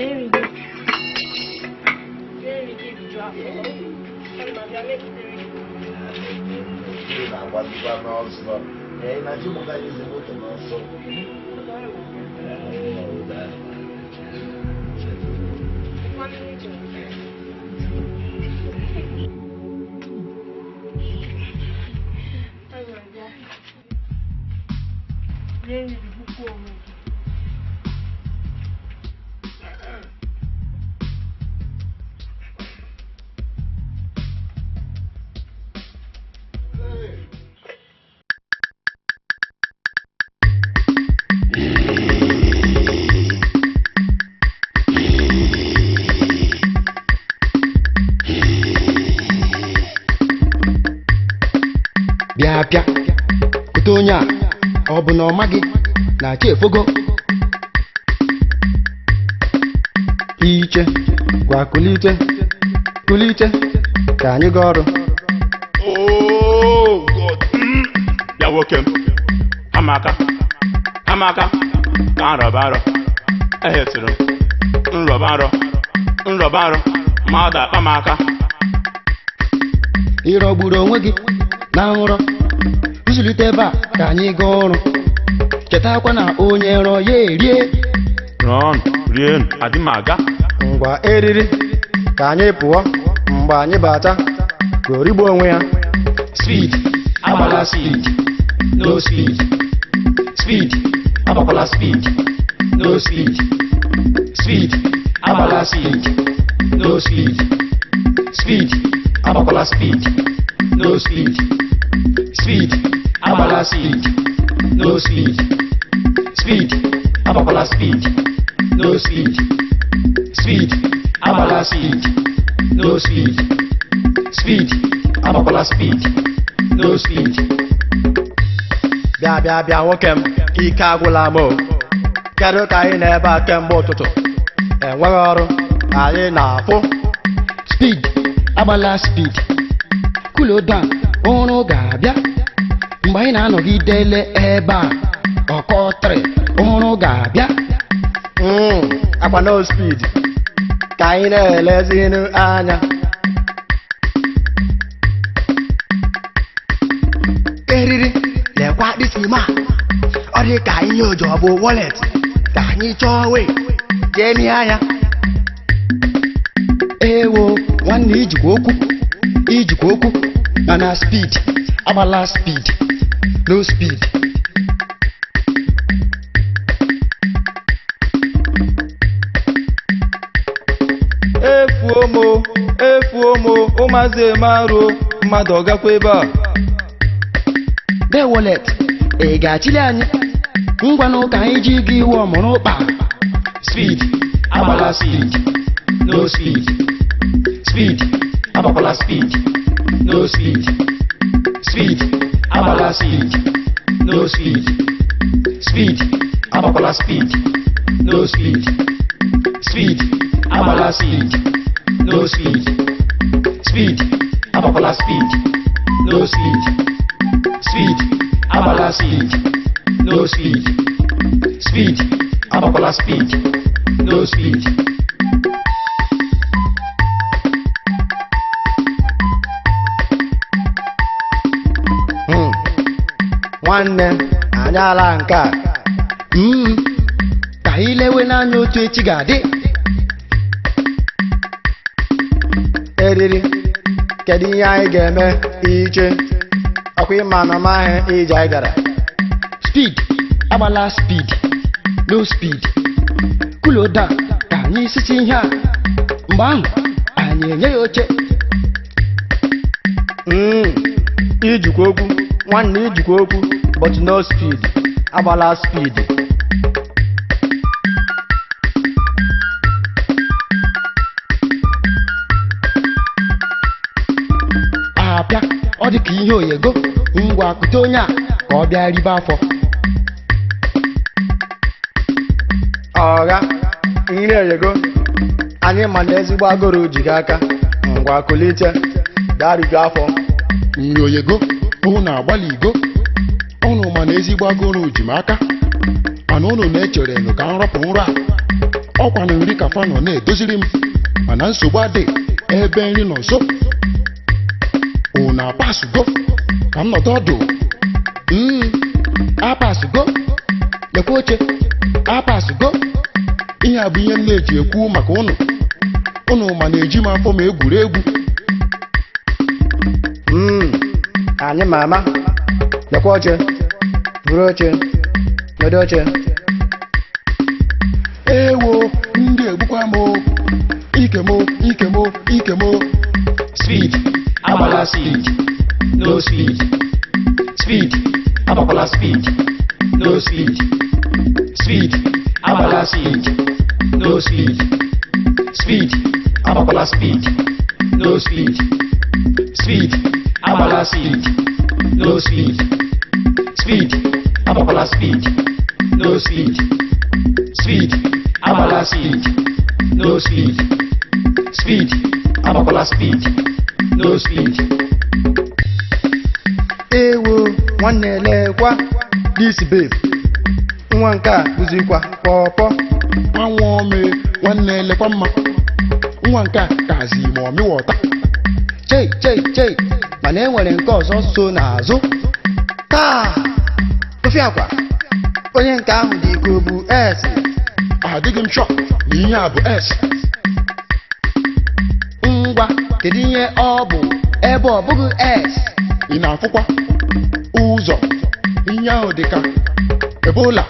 Rie nri gị. Rie nri gị, rijuo afọ. Ana m abịa na-ebutere gị. Ị na-agbazikwa n'ọsọ. Ee, na chi gbagara moto n'ọsọ. Nwanne m chọrọ. Ana m abịa. Rie nri gị, gbukwa onwe gị. Bịa bịa kute onye a, ọ bụ na ọ maghị na chi efogo. Iche gwa kulite kulite ka anyị gaa ọrụ. Oh, God. Bịa nwoke m, amaka amaka ka nrọba arọ ehetụrụ m nrọba arọ nrọba arọ mmadụ akpa m aka. Ị rọgburu onwe gị na nrọ, nzulite ebe a ka anyị gaa ọrụ. Chetakwa na onye nrọ ya erie. Rọn rienu, adị m aga. Ngwa eriri ka anyị pụọ, mgbe anyị bata ka o rigbuo onwe ya. Speed agbala speed, no speed. Speed agbakwala speed, no speed. Speed agbala speed, no speed. Speed agbakwala speed, no speed. Speed agbala speed, no speed. Speed agbakwala speed, no speed. Speed agbala speed, no speed. Speed agbakwala speed, no speed. Bịa bịa bịa nwoke m, ike agwụla m o. Kedu ka anyị nọ ebe a kemgbe ụtụtụ, enweghị ọrụ anyị na-afụ? Speed agbala speed, cool down, ụrụ ga-abịa mgbe anyị na-anọgidele ebe a ọkọtrị, ụrụ ga-abịa. Akwa no speed ka anyị na-elezinu anya. Eriri, lekwa dịsima, ọ dị ka ihe oji ọ bụ wallet ka anyị chọọ wee jee n'ihe anya. Ewo nwanne, ijikwa okwu, ijikwa okwu, mana speed agbala speed, no speed. Efuo mo, efuo mo, ụmụazị emaruo mmadụ, ọ gakwa ebe a. De wallet, ị ga-achịli anyị? Ngwanụ, ka anyị ji gị iwe ọmụrụ ụkpa. Speed agbala speed, no speed. Speed agbakwala speed, no speed. Speed agbala speed, no speed. Speed agbakwala speed, no speed. Speed agbala speed, no speed. Speed agbakwala speed, no speed. Speed agbala speed, no speed. Speed agbakwala speed, no speed. Nwanne anyị ala nke a. Ka anyị lewe n'anya otu echi ga-adị. Eriri, kedu ihe anyị ga-eme? Iche ọkwa ịma na ọmaghị ije anyị gara. Speed agbala speed, no speed. Cool down ka anyị sisi ihe a, mgbe ahụ anyị enye ya oche. Ijikwa okwu nwanne, ijikwa okwu, but no speed, agbala speed. Apịa, ọ dị ka ihe oyego. Ngwa, kute onye a ka ọ bịa ribe afọ. Ọgha nri eyego, anyị ma na ezigbo agụrụ ji gị aka. Ngwa, kulite gaa rijuo afọ. Nri oyego, unu agbaligo. Unu ma na ezigbo agụrụ ji m aka, mana unu na-echere nụ ka m rọpụ nrọ a. Ọkwa na nri ka fa nọ na-edoziri m, mana nsogbu adị ebe nri nọ nso. Unu apasugo ka m nọdụ ọdụ. Apasugo, lekwa oche, apasugo. Ihe a bụ ihe m na-eji ekwu maka ụnụ. Ụnụ ma na-eji m afọ ma egwuregwu. Anyị ma ama. Lekwa oche, buru oche, nọdụ oche. Ewo, ndị egbukwa m o. Ike m o, ike m o, ike m o. Speed, agbala speed, no speed. Speed, agbakwala speed, no speed. Speed, agbala speed, no speed. Speed, agbakwala speed, no speed. Speed, agbala speed, no speed. Speed, agbakwala speed, no speed. Speed, agbala speed, no speed. Speed, agbakwala speed, no speed. Ewo, nwanne, lekwa this babe. Nwa nke a bụzikwa pọpọ. Anwụọ me, nwanne, lekwa mma. Nwa nke a kazi ma ọmịwọta. Chei chei chei, mana e nwere nke ọzọ so n'azụ. Taa ofe akwa onye nke ahụ dị ka o bu S. Adịghị m sure na ihe a bụ S. Ngwa, kedu ihe ọ bụ ebe ọ bụghị S? Ị na-afụkwa ụzọ? Ihe ahụ dị ka Ebola.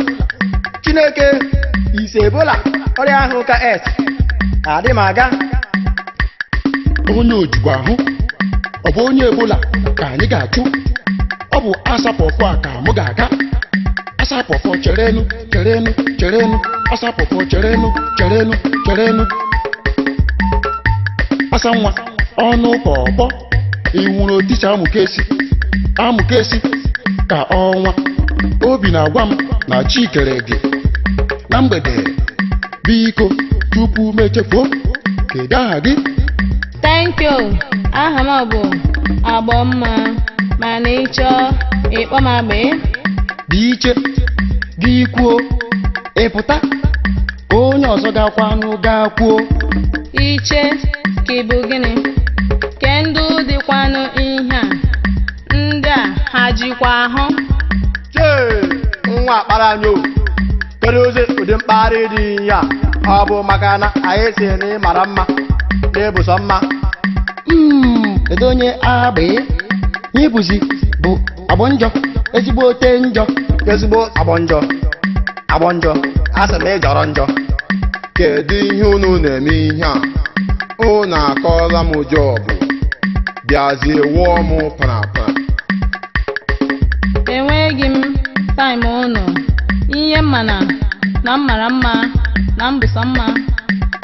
Chineke, ise Ebola, ọrịa ahụ ka S adị m aga. Onye ojugbo ahụ, ọ bụ onye Ebola ka anyị ga-achụ? Ọ bụ asapọpọ a ka mụ ga-aga. Asapọpọ, cherenụ, cherenụ, cherenụ. Asapọpọ, cherenụ, cherenụ, cherenụ. Asa nwa ọnụ pọpọ, ị hụrụ otisi amụkesi amụkesi ka ọnwa. Obi na-agwa m na chi kere gị na mgbede. Biko, tupu m echefuo, kedu aha gị? Thank you. Aha m bụ Agbọmma, mana ị chọọ ịkpọ m Agbị. Dị iche gị kwuo, ị pụta ka onye ọzọ gakwanụ gaa kwuo. Iche ka ị bụ gịnị? Kendụ dịkwanụ ihe a? Ndị a ha jikwa ahụ? Chee, nwa akpara anyị o. Kedu ozi ụdị mkparị dị ihe a? Ọ bụ maka na anyị si na ị mara mma, na ịbụ sọ mma. Kedu onye Agbị n'ịbụzi bụ agbọ njọ, ezigbo ote njọ. Ezigbo agbọ njọ, agbọ njọ, a sị na ị jọrọ njọ. Kedu ihe unu na-eme ihe a? Unu akọọla m job, bịazie wụọ m parapara. Enweghị m time unu. Ihe m ma na m mara mma, na m bụ sọ mma.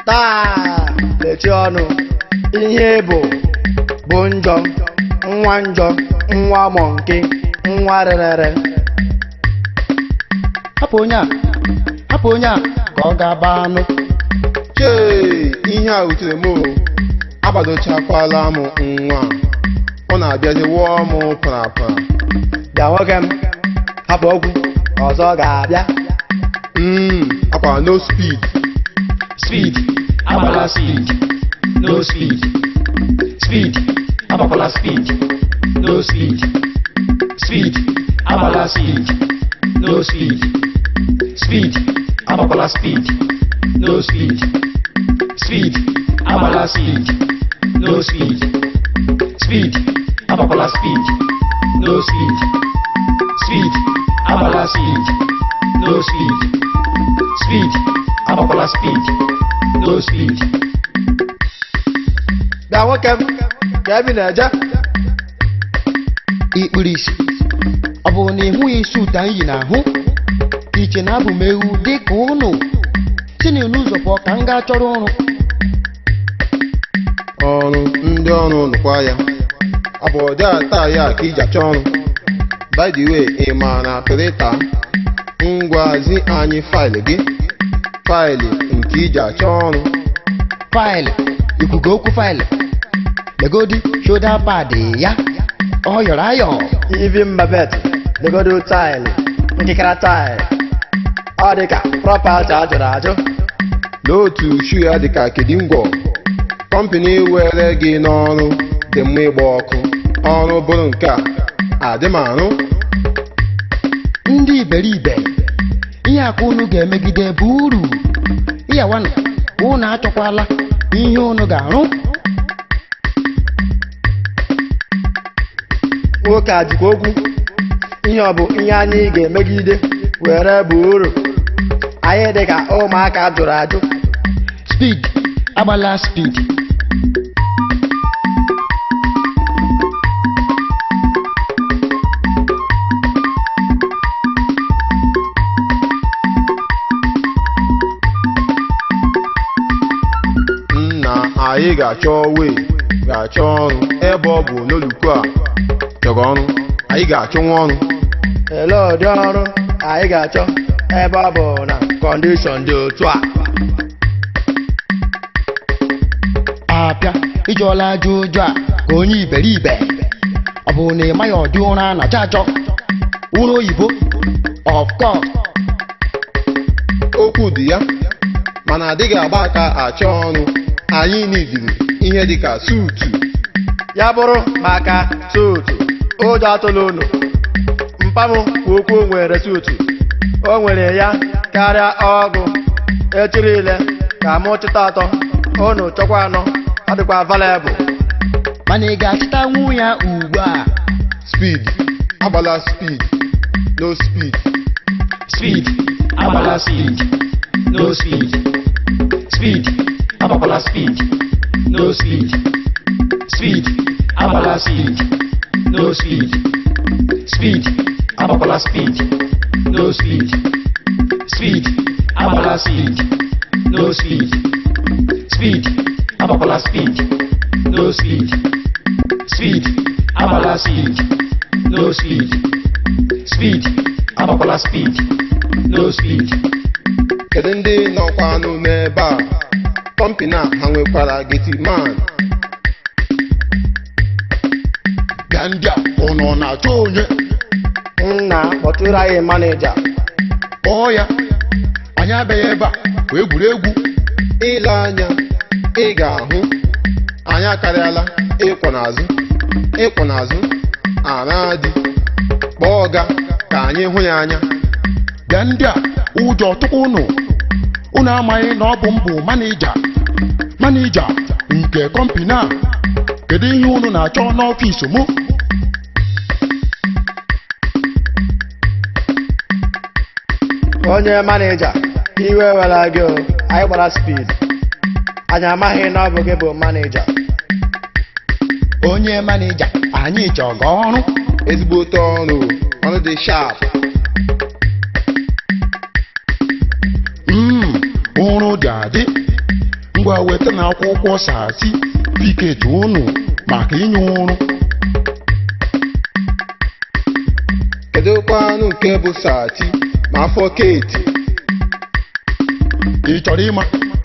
Taa, mechie ọnụ. Ihe bụ bụ njọ, nwa njọ, nwa monkey, nwa rerere. Hapụ onye a, hapụ onye a ka ọ ga-aba anụ. Chee, ihe a wutere m o. Agbadochakwala m nwa a. Ọ na-abịazi wụọ m parapara. Bịa nwoke m, hapụ okwu ọzọ ga-abịa. Akwa no speed. Speed, agbala speed, no speed. Speed, agbakwala speed, no speed. Speed, agbala speed, no speed. Speed, agbakwala speed, no speed. Speed, agbala speed, no speed. Speed, agbakwala speed, no speed. Speed, agbala speed, no speed. Speed, agbakwala speed, no speed. Bịa nwoke m, ka ebe ị na-eje? Ikpuru isi, ọ bụ na ị hụghị suit anyị yi n'ahụ? Iche na abụ m ewu dị ka ụnụ si n'ụzọ pụọ ka m gaa chọrọ ọrụ. Ọrụ ndị ọrụ nụkwa ya. Ọ bụ ụdị taa ya ka iji achọ ọrụ? By the way, ị ma na pịrịta ngwa zi anyị faịlụ gị, faịlụ nke iji achọ ọrụ. Faịlụ ikwugo okwu, faịlụ, legodi shoulder pad ya, ọ yọrọ ayọ. Ivi mbabet, legodo taịlị, nkịkara taịlị. Ọ dị ka property a jụrụ ajụ. Lee otu shu ya dị ka kedi ngwọ. Kọmpini were gị n'ọrụ dị mma ịgba ọkụ. Ọrụ bụrụ nke a, adị m arụ. Ndị iberibe, ihe aka unu ga-emegide bụ uru ịyawanụ. Unu achọkwala ihe unu ga-arụ. Nwoke a jikwa okwu. Ihe ọ bụ ihe anyị ga-emegide were bụ uru anyị dị ka ụmụaka jụrụ ajụ. Speed, agbala speed. Nna, anyị ga-achọ wee ga-achọ ọrụ ebe ọ bụ n'oluku a chọrọ ọrụ, anyị ga-achọnwa ọrụ. Ele ụdị ọrụ anyị ga-achọ ebe ọ bụ na condition dị otu a? Apịa ịjụọla ajụ ụjọ a ka onye iberibe. Ọ bụ na ị maghị ọdị ụra a na-achọ achọ ụra oyibo, of course. Okwu dị ya, mana adịghị agba aka achọ ọrụ. Anyị nidiri ihe dịka suutu. Ya bụrụ maka suutu, ụjọ atụla unu. Mpa m okwu nwere suutu, o nwere ya karịa ọgụ echirile ka mụ chịta atọ, unu chọkwa anọ, ọ dịkwa available. Mana ị ga-achịtanwu ya ugbu a? Speed, agbala speed, no speed. Speed, agbala speed, no speed. Speed, agbakwala speed, no speed. Speed, agbala speed, no speed. Speed, agbakwala speed, no speed. Speed, agbala speed, no speed. Speed, agbakwala speed, no speed. Speed, agbala speed, no speed. Speed, agbakwala speed, no speed. Kedu ndị nọkwanụ n'ebe a? Kọmpini a ha nwekwara gate man? Bịa, ndị a, ụnụ na-achọ onye? Nna, kpọtụrụ anyị manager. Kpọọ ya, anyị abịaghị ebe a wee egwuregwu. Ile anya ị ga-ahụ anyị akarịala ịkwọ n'azụ, ịkwọ n'azụ ara dị. Kpọọ ọga ka anyị hụ ya anya. Bịa, ndị a, ụjọ tụkwa ụnụ. Ụnụ amaghị na ọ bụ m bụ manager nke kọmpini a? Kedu ihe ụnụ na-achọ n'ọfịs mụ? Onye manager, iwe were gị o, anyị gbara speed, anyị amaghị na ọ bụ gị bụ manager. Onye manager, anyị chọrọ ọrụ. Ezigbote ọrụ o, ọrụ dị sharp. Ụrụ dị adị. Ngwa, weta na akwụkwọ certificate unu maka inye ụrụ. Kedu kwanụ nke bụ sati ma afọ keti? Ị chọrọ ịma?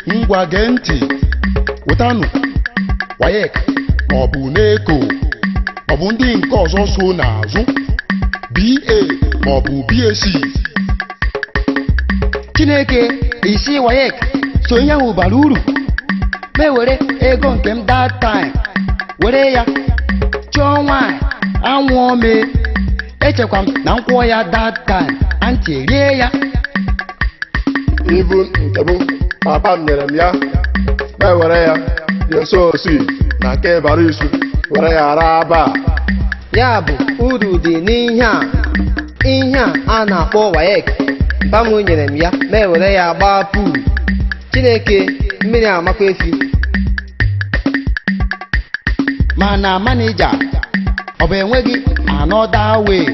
Ngwa, gee ntị. Wetanụ WAEC maọbụ NECO maọbụ ndị nke ọzọ so n'azụ, BA maọbụ BSc. Chineke, isi WAEC so ihe ahụ bara uru. Ma ewere ego nke m that time were ya chọọ nwaanyị anwụọ mee. Echekwa m na nkwụọ ya that time, antị rie ya. Ibu nke m, papa m nyere m ya, ma ewere ya yeso osi na nke bara isu were ya raa aba. Ya bụ uru dị n'ihe a, ihe a a na-akpọ WAEC. Mpa m nyere m ya, ma ewere ya gbaa pool. Chineke, mmiri amakwa efi. Mana manager, ọ bụ enweghị another way?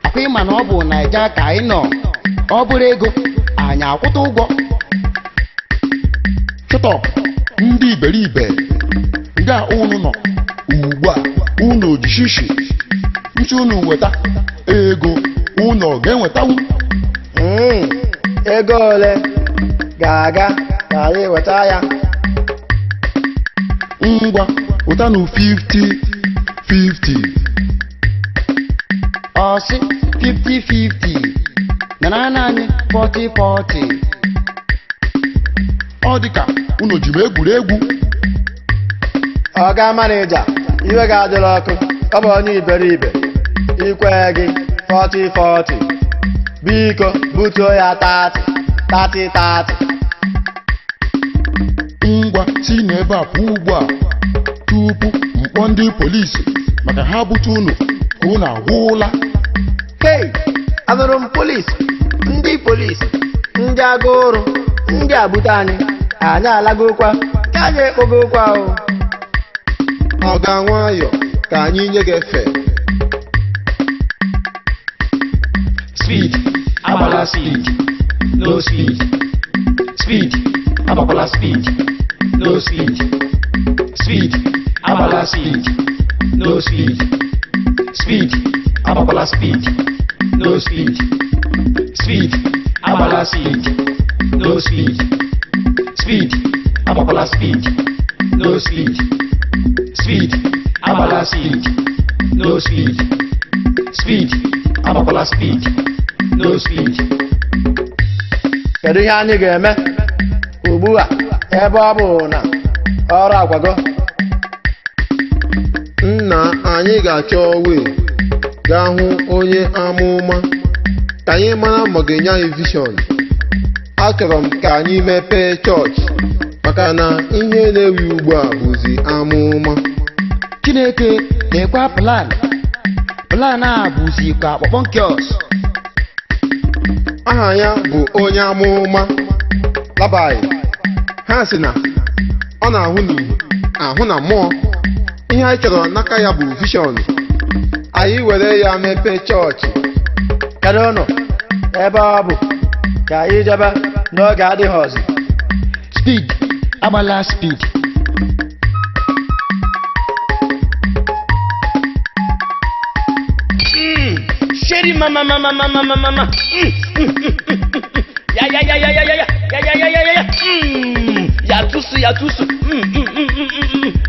Akwa ịma na ọ bụ Naija ka anyị nọ. Ọ bụrụ ego anyị akwụta ụgwọ. Shut up, ndị iberibe. Nga unu nọ ugbu a, unu ji shishi nchi unu weta ego unu ga-enwetanwu. Ego ole ga-aga ka anyị weta ya? Ngwa, wetanụ 50 50. Ọsị 50-50 nara na anyị 40-40. Ọ dị ka unu ji m egwuregwu. Ọga manija, iwe ga-adịrị ọkụ. Ọ bụ onye iberibe ikwe gị 40 40. Biko butuo ya 30 30 30. Ngwa, si n'ebe a pụọ ugbu a tupu mkpọ ndị polisi, maka ha bute unu ka unu agwụla. Hei, anụrụ m polisi, ndị polisi, ndị agụrụ, ndị agbute anyị, anyị alagokwa, ka anyị ekpogokwa o. Ọ ga nwayọ ka anyị nye gị efe. Speed, agbala speed, no speed. Speed, agbakwala speed, no speed. Speed, agbala speed, no speed. Speed, agbakwala speed, no speed. Speed, agbala speed, no speed. Speed, agbakwala speed, no speed. Speed, agbala speed, no speed. Speed, agbakwala speed, no speed. Kedu ihe anyị ga-eme ugbu a ebe ọ bụ na ọrụ akwago? Nna, anyị ga-achọ wee gaa hụ onye amụma ka anyị mara ma ọ ga-enye anyị vision. Achọrọ m ka anyị mepee chọọchị, maka na ihe na-ewi ugbu a bụzi amụma. Chineke, lekwa plan. Plan a bụzikwa akpọkpọ nkios. Aha ya bụ onye amụma Labai. Ha sị na ọ na-ahụ n'ihe ahụ na mmụọ. Ihe anyị chọrọ n'aka ya bụ vision, anyị were ya mepee chọọchị. Kedu ụnụ ebe ọ bụ ka anyị jebe n'oge adịghị ọzọ? Speed, agbala speed. Sheri mama mama mama mama mama. Ya ya ya ya ya ya ya ya ya ya ya ya. Ya tusu ya tusu.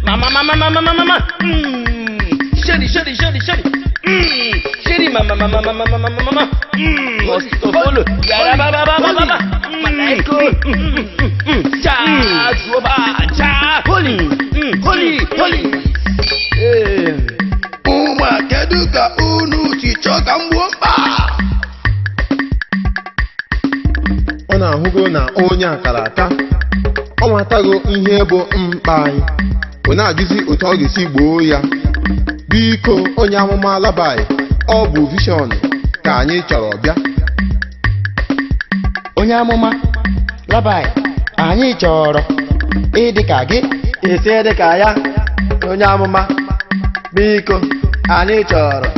Mama mama mama mama mama. Sheri sheri sheri sheri. Sheri mama mama mama mama mama mama. Mosquito follow. Ya ba ba ba ba ba ba. Malaiko. Cha zuba cha. Holy holy holy. Eh. Ụmụ a, kedu ka unu si chọọ ka m gbuo mkpa? Ọ na-ahụgo na onye akara aka ọ matago ihe bụ mkpa anyị, ọ na-ajụzi otu ọ ga-esi gboo ya. Biko, onye amụma Labai, ọ bụ vision ka anyị chọrọ bịa. Onye amụma Labai, anyị chọrọ ịdị ka gị. Isi dị ka ya, onye amụma, biko anyị chọrọ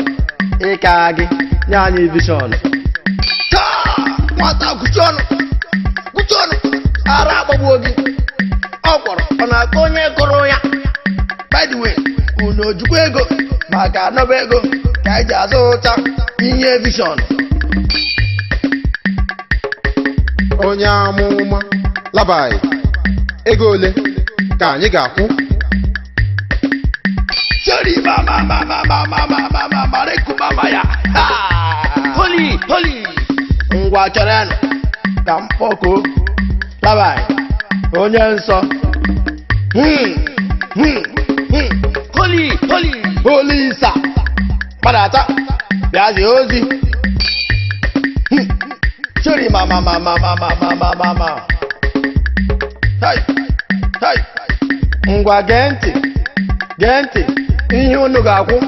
ịka gị, nye anyị vision. Taa, nwata, kwuchie ọnụ, kwuchie ọnụ, ara agbagbuo gị. Ọ gwọrọ ọ na-akọ onye gụrụ ya. By the way, unu ojikwa ego maka anọba ego ka anyị ji azụ ụcha ihe vision? Onye amụma Labai, ego ole ka anyị ga-akwụ? Sori mama mama mama mama mama reku mama ya. Ha! Holy holy. Ngwa, chọrọnụ ka m kpọkuo Labai onye nsọ. Holy holy. Olisa, gbadata bịa zie ozi. Sori mama mama mama mama mama. Hey hey. Ngwa, gee ntị, gee ntị ihe unu ga-akwụ.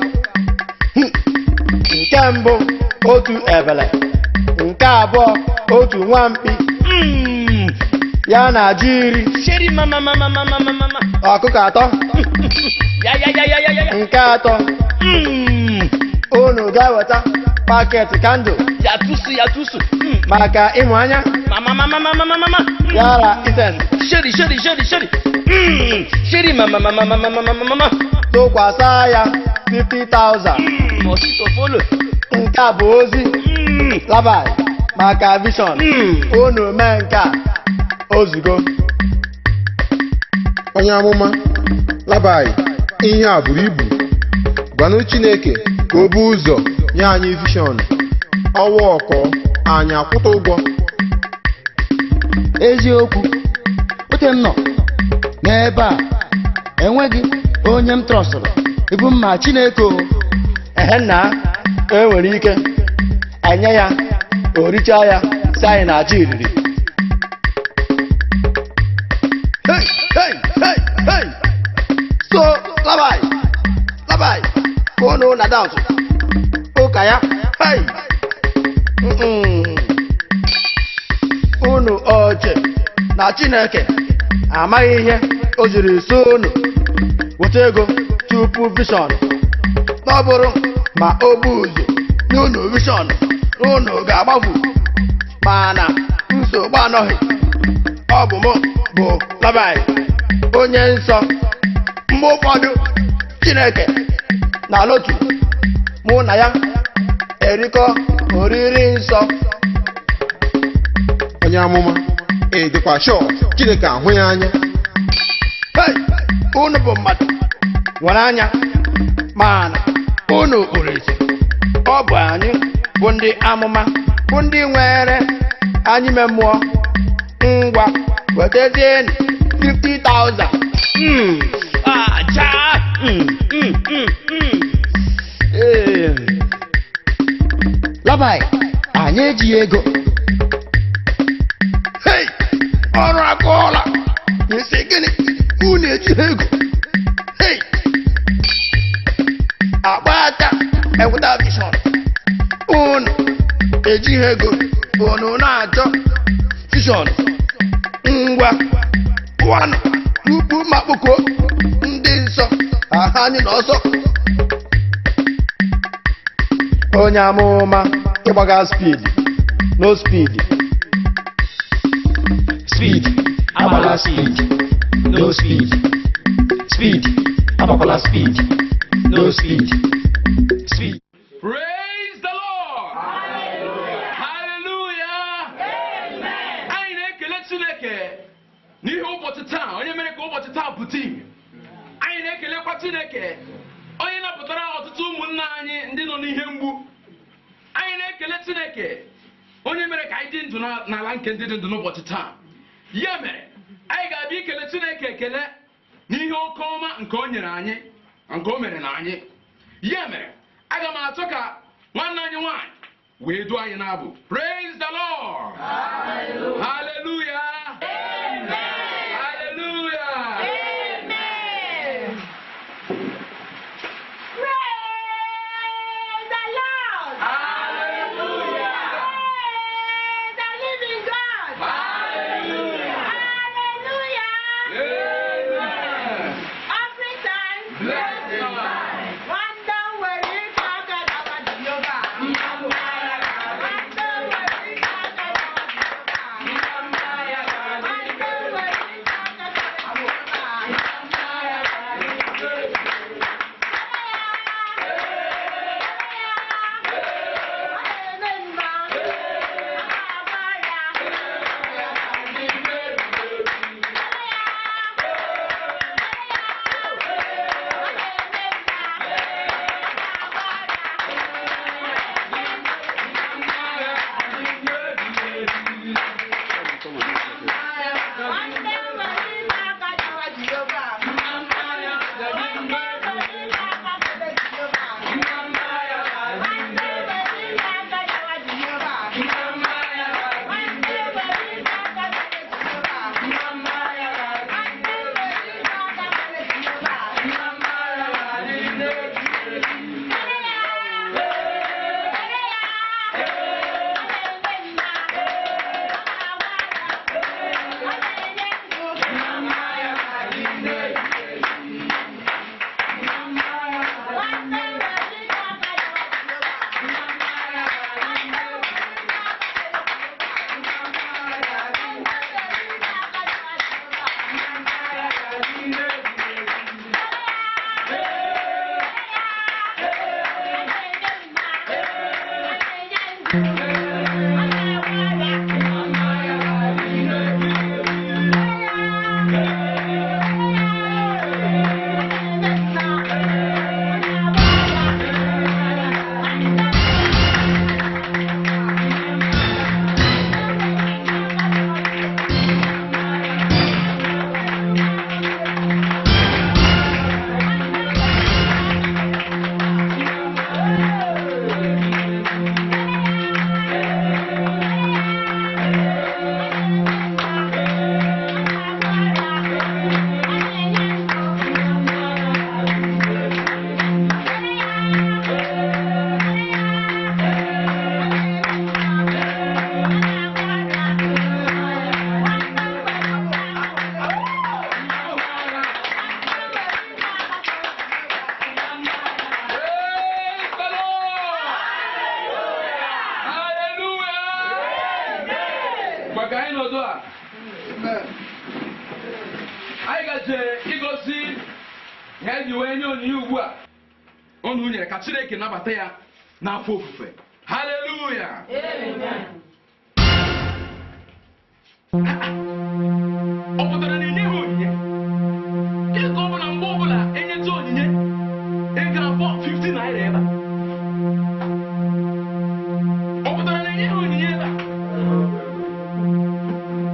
Nke mbụ, otu ebele. Nke abụọ, otu nwamkpi ya na ji 10. Sheri mama mama mama mama mama. Ọkụkọ atọ. Ya ya ya ya ya ya ya. Nke atọ, unu ga-eweta packet candle Ya tusu ya tusu. Maka ịmụ anya Mama mama mama mama mama. yara incense. Sheri sheri sheri sheri. Sheri mama mama mama mama mama. Tụkwasị ya 50,000. Mosquito follow. Nke a bụ ozi Labai maka vision. Unu mee nke a, ozugo. Onye amụma Labai, ihe a buru ibu. Gwanụ Chineke ka o bu ụzọ nye anyị vision, ọwa ọkọ anyị akwụta ụgwọ. Eziokwu. Ote m nọ n'ebe a, enweghị onye m trọsụrụ ịbụ mma Chineke o. Ehe nna, e nwere ike enye ya o richaa ya si anyị na-achọ iriri. Hey, hey, hey, hey! So, labai, labai, ka unu na dance. Ụka ya, hey! Mm-mm. Unu oche na Chineke amaghị ihe o jiri so unu weta ego tupu vision. Ọ bụrụ ma o bu ụzọ n'unu vision, unu ga-agbafu. Mana nsogbu anọghị. Ọ bụ mụ bụ labai, onye nsọ. Mgbe ụfọdụ Chineke na lotu mụ na ya erikọ oriri nsọ. Onye amụma, ị dịkwa shọ Chineke ahụ ya anya? Hey, unu bụ mmadụ nwere anya, mana unu kpuru ìsì. Ọ bụ anyị bụ ndị amụma bụ ndị nwere anyị ime mmụọ. Ngwa, wetazienụ 50,000. Ah, ja. Ee. Labai, anyị ejighị ego. Hey, ọrụ akọọla. Isi gịnị? Unu ejighị ego? Hey, agba aka enweta vision. Unu ejighị ego, unu na-achọ vision. Ngwa, pụanụ tupu ma kpụkuo ndị nsọ aha anyị n'ọsọ. Onye amụma, ịgbaga speed, no speed. Speed, agbala speed, no speed. Speed, agbakwala speed, no speed. Speed. Praise the Lord! Hallelujah! Anyị na-ekele Chineke n'ihe ụbọchị taa, onye mere ka ụbọchị taa pụta ìhè. Anyị na-ekelekwa Chineke onye napụtara ọtụtụ ụmụnna anyị ndị nọ n'ihe mgbu. Anyị na-ekele Chineke onye mere ka anyị dị ndụ n'ala nke ndị dị ndụ n'ụbọchị taa. Ya mere, anyị ga-abịa ikele Chineke ekele n'ihe oke ọma nke o nyere anyị, nke o mere na anyị. Ya mere, aga m achọ ka nwanne anyị nwanyị wee duo anyị n'abụ. Praise the Lord! Hallelujah! Hallelujah! Praise the Lord! Hallelujah! Praise the living God! Hallelujah! Hallelujah! Amen! Every time, Bless God! Wanda nwere ike aka dawa Jehova. Wanda nwere ike aka dawa Jehova. Amalite igosi ihe eji wee nye onyinye ugbu a unu nyere ka Chineke nabata ya n'afọ ofufe. Haleluya! Ọ pụtara na enyeghị onyinye ego ọ bụla mgbe ọbụla enyetụ onyinye ego abụọ 50 naira ebe a. Ọ pụtara na enyeghị onyinye ebe a.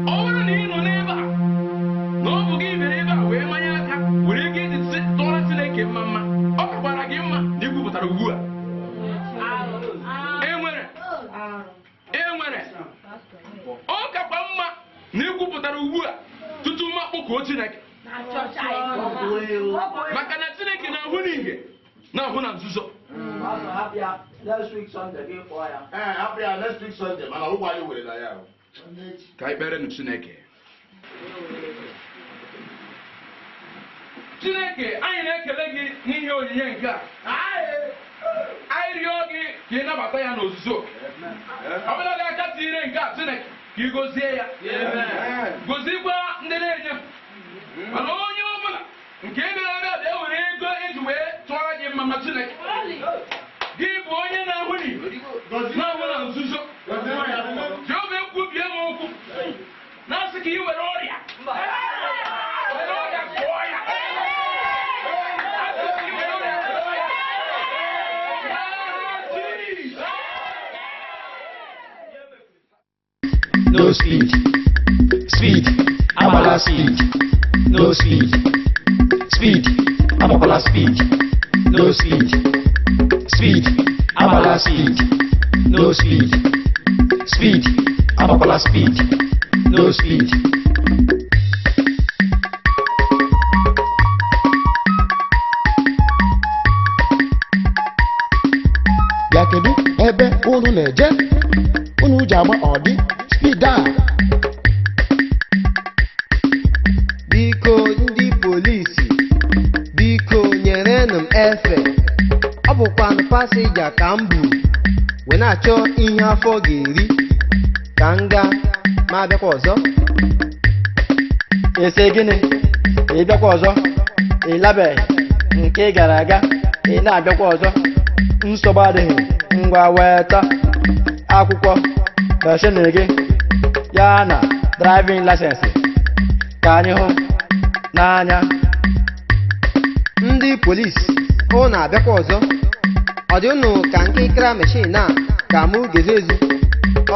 Ọ bụrụ na ị nọ n'ebe a na ọ bụ gị bịara ebe a wee manye aka were ego eji tụọrọ Chineke mma mma, ọ kakwara gị mma na ikwupụtara ugbu a. Enwere ọ kakwa mma na ikwupụtara ugbu a tutu mma kpọkuo Chineke, maka na Chineke na-ahụ n'ihe na-ahụ na nzuzo. Ka anyị kpere nụ Chineke. Chineke, anyị na-ekele gị n'ihe onyinye nke a. Anyị rịọ gị ka ị nabata ya n'ozuzu oke. Ọ bụla gị aka tinyere nke a, Chineke, ka ị gozie ya, gozikwa ndị na-enye. Mana onye ọbụla nke bịara ebe a bịa were ego eji wee tụọrọ gị mma ma Chineke, gị bụ onye na-ahụ n'ihe na-ahụ na nzuzo. Jehova, ekwubie m okwu na-asị ka ị were ọrịa were ọrịa kụọ ya. Asị ka ị were ọrịa kụọ ya. No speed, speed, agbala speed, no speed, speed, agbakwala speed, no speed, speed, agbala speed, no speed, speed, agbakwala speed, no speed. Bịa, kedu ebe unu na-eje unu ji agba ọdị speed a? Biko ndị polisi, biko nyerenụ m efe. Ọ bụkwanụ pasịnja ka m bụ wee na-achọ ihe afọ ga-eri ka m gaa ma abịakwa ọzọ. Ese gịnị? Ị bịakwa ọzọ? Ị labeghị nke ị gara aga, ị na-abịakwa ọzọ? Nsogbu adịghị, ngwa weta akwụkwọ meshin gị ya na driving license ka anyị hụ n'anya. Ndị polisi, unu abịakwa ọzọ? Ọ dị unu ka nkịkịra meshin a ka mụ ga-ezu ezu?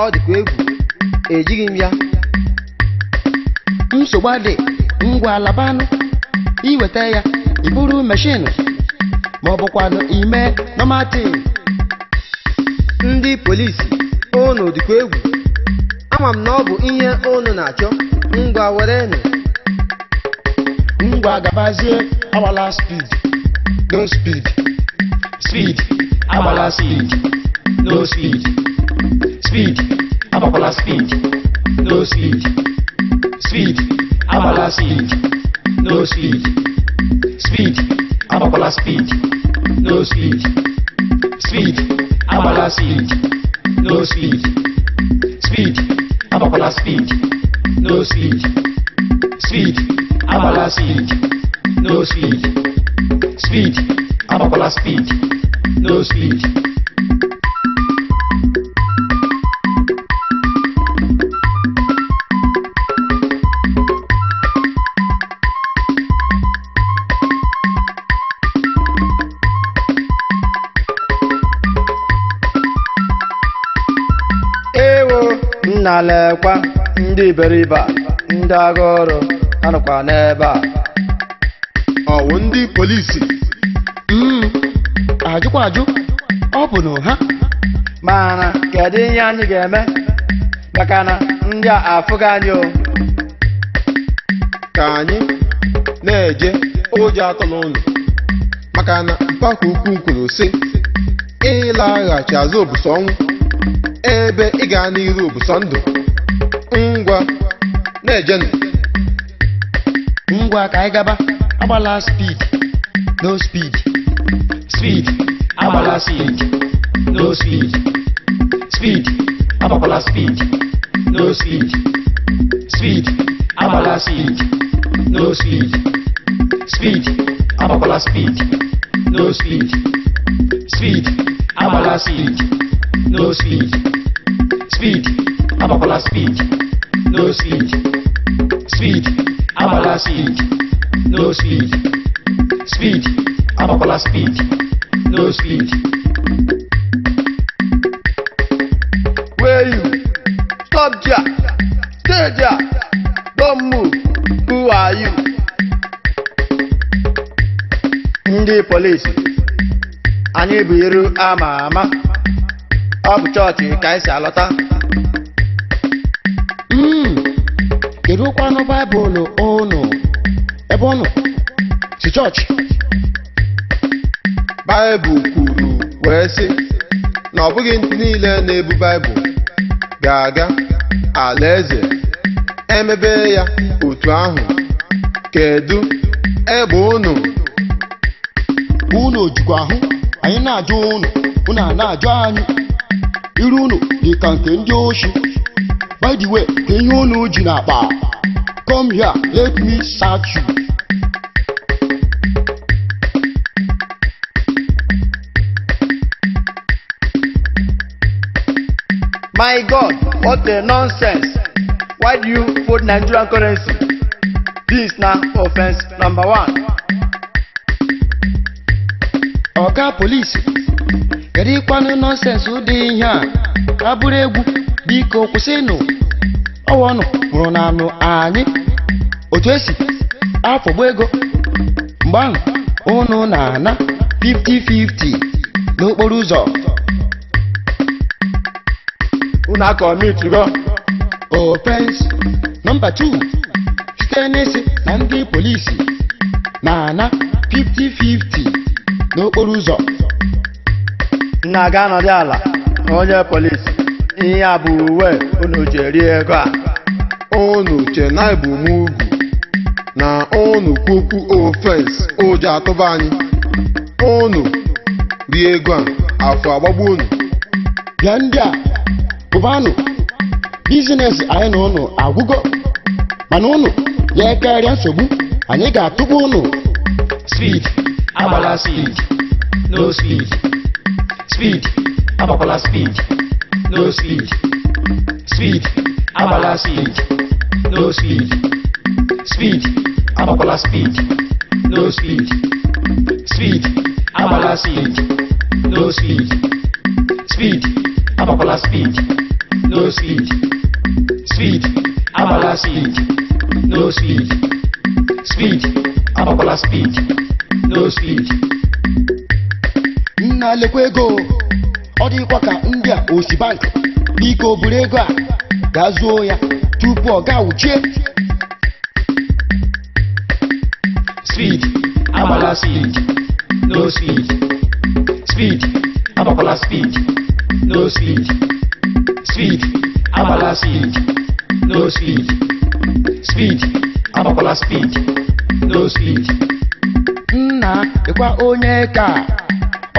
Ọ dịkwa egwu, ejighị m ya. Nsogbu adị, ngwa labanụ, iweta ya iburu meshin ma ọ bụkwanụ ime nọmatin. Ndị polisi, unu dịkwa egwu. Ama m na ọ bụ ihe unu na-achọ, ngwa werenụ. Ngwa gabazie, agbala speed, no speed, speed, agbala speed, no speed, speed, agbakwala speed, no speed, speed, agbala speed, no speed, speed, agbakwala speed, no speed, speed, agbala speed, no speed, speed, agbakwala speed, no speed, speed, agbala speed, no speed, speed, agbakwala speed, no speed. Ewo, nna, lekwa ndị iberibe a, ndị agha ọrụ anọkwa n'ebe a. Ọwụ ndị polisi? Ajụkwa ajụ, ọ bụ na ha. Mana kedu ihe anyị ga-eme maka na ndị a afụghị anyị o? Ka anyị na-eje, ụjọ atụla unu, maka na mpako ukwu kwuru sị ịlaghachi azụ bụsọ ọnwụ, ebe ịga n'iru bụsọ ndụ. Ngwa, na-ejenụ. Ngwa, ka anyị gaba. Agbala speed, no speed, speed, agbala speed, no speed, speed, agbakwala speed, no speed, speed, agbala speed, no speed. Speed, agbakwala speed, no speed. Speed, agbala speed, no speed. Speed, agbakwala speed, no speed. Speed, agbala speed, no speed. Speed, agbakwala speed, no speed. Where you? Stop there. Stay there. Don't move. Who are you? Ndị polisi, anyị bụ iru ama ama. Ọ bụ chọọchị ka anyị si alọta. Kedu kwanụ Baịbụl unu ebe unu si chọọchị? Baịbụl kwuru wee sị na ọ bụghị ndị niile na-ebu Baịbụl ga-aga alaeze. Emebe ya otu ahụ, kedu ebe unu? Unu jikwa ahụ anyị na-ajụ unu, unu a na-ajụ anyị. Iru unu dị ka nke ndị oshi. By the way, ka ihe unu ji n'akpa? Come here, let me search you. My God, what a nonsense. Why do you put Nigerian currency? This na offense number one. Ọga polisi, kedu ịkwanụ nonsense dị ihe a? Abụrụ egwu, biko kwụsịnụ. Ọwọnụ hụrụ na anụ anyị otu esi afọgbu ego mgbe ahụ unu na-ana 50-50 n'okporo ụzọ. Unu akọmitugo offense number 2 site n'isi na ndị polisi na-ana 50-50 n'okporo ụzọ. Nna ga anọdị ala onye polisi. Ihe a bụ uwe unu ji eri ego a. Unu che na ịbụ m ugwu na unu kwokwu offense ụjọ atụba anyị. Unu rie ego a, afọ agbagbu unu. Bịa ndị a pụbanụ, business anyị na unu agwụgo, mana unu ya karịa nsogbu anyị ga-atụkwa unu. Speed, agbala speed, no speed. Speed, agbakwala speed, no speed. Speed, agbala speed, no speed. Speed, agbakwala speed, no speed. Speed, agbala speed, no speed. Speed, agbakwala speed, no speed. Speed, agbala speed, no speed. Speed, agbakwala speed, no speed. Nna, lekwa ego. Ọ dịkwa ka ndị a osi bank. Biko buru ego a gaa zuo ya tupu ọ gaa wuchie. Speed, agbala speed, no speed. Speed, agbakwala speed, no speed. Speed, agbala speed, no speed. Speed, agbakwala speed, no speed. Nna, lekwa onye ka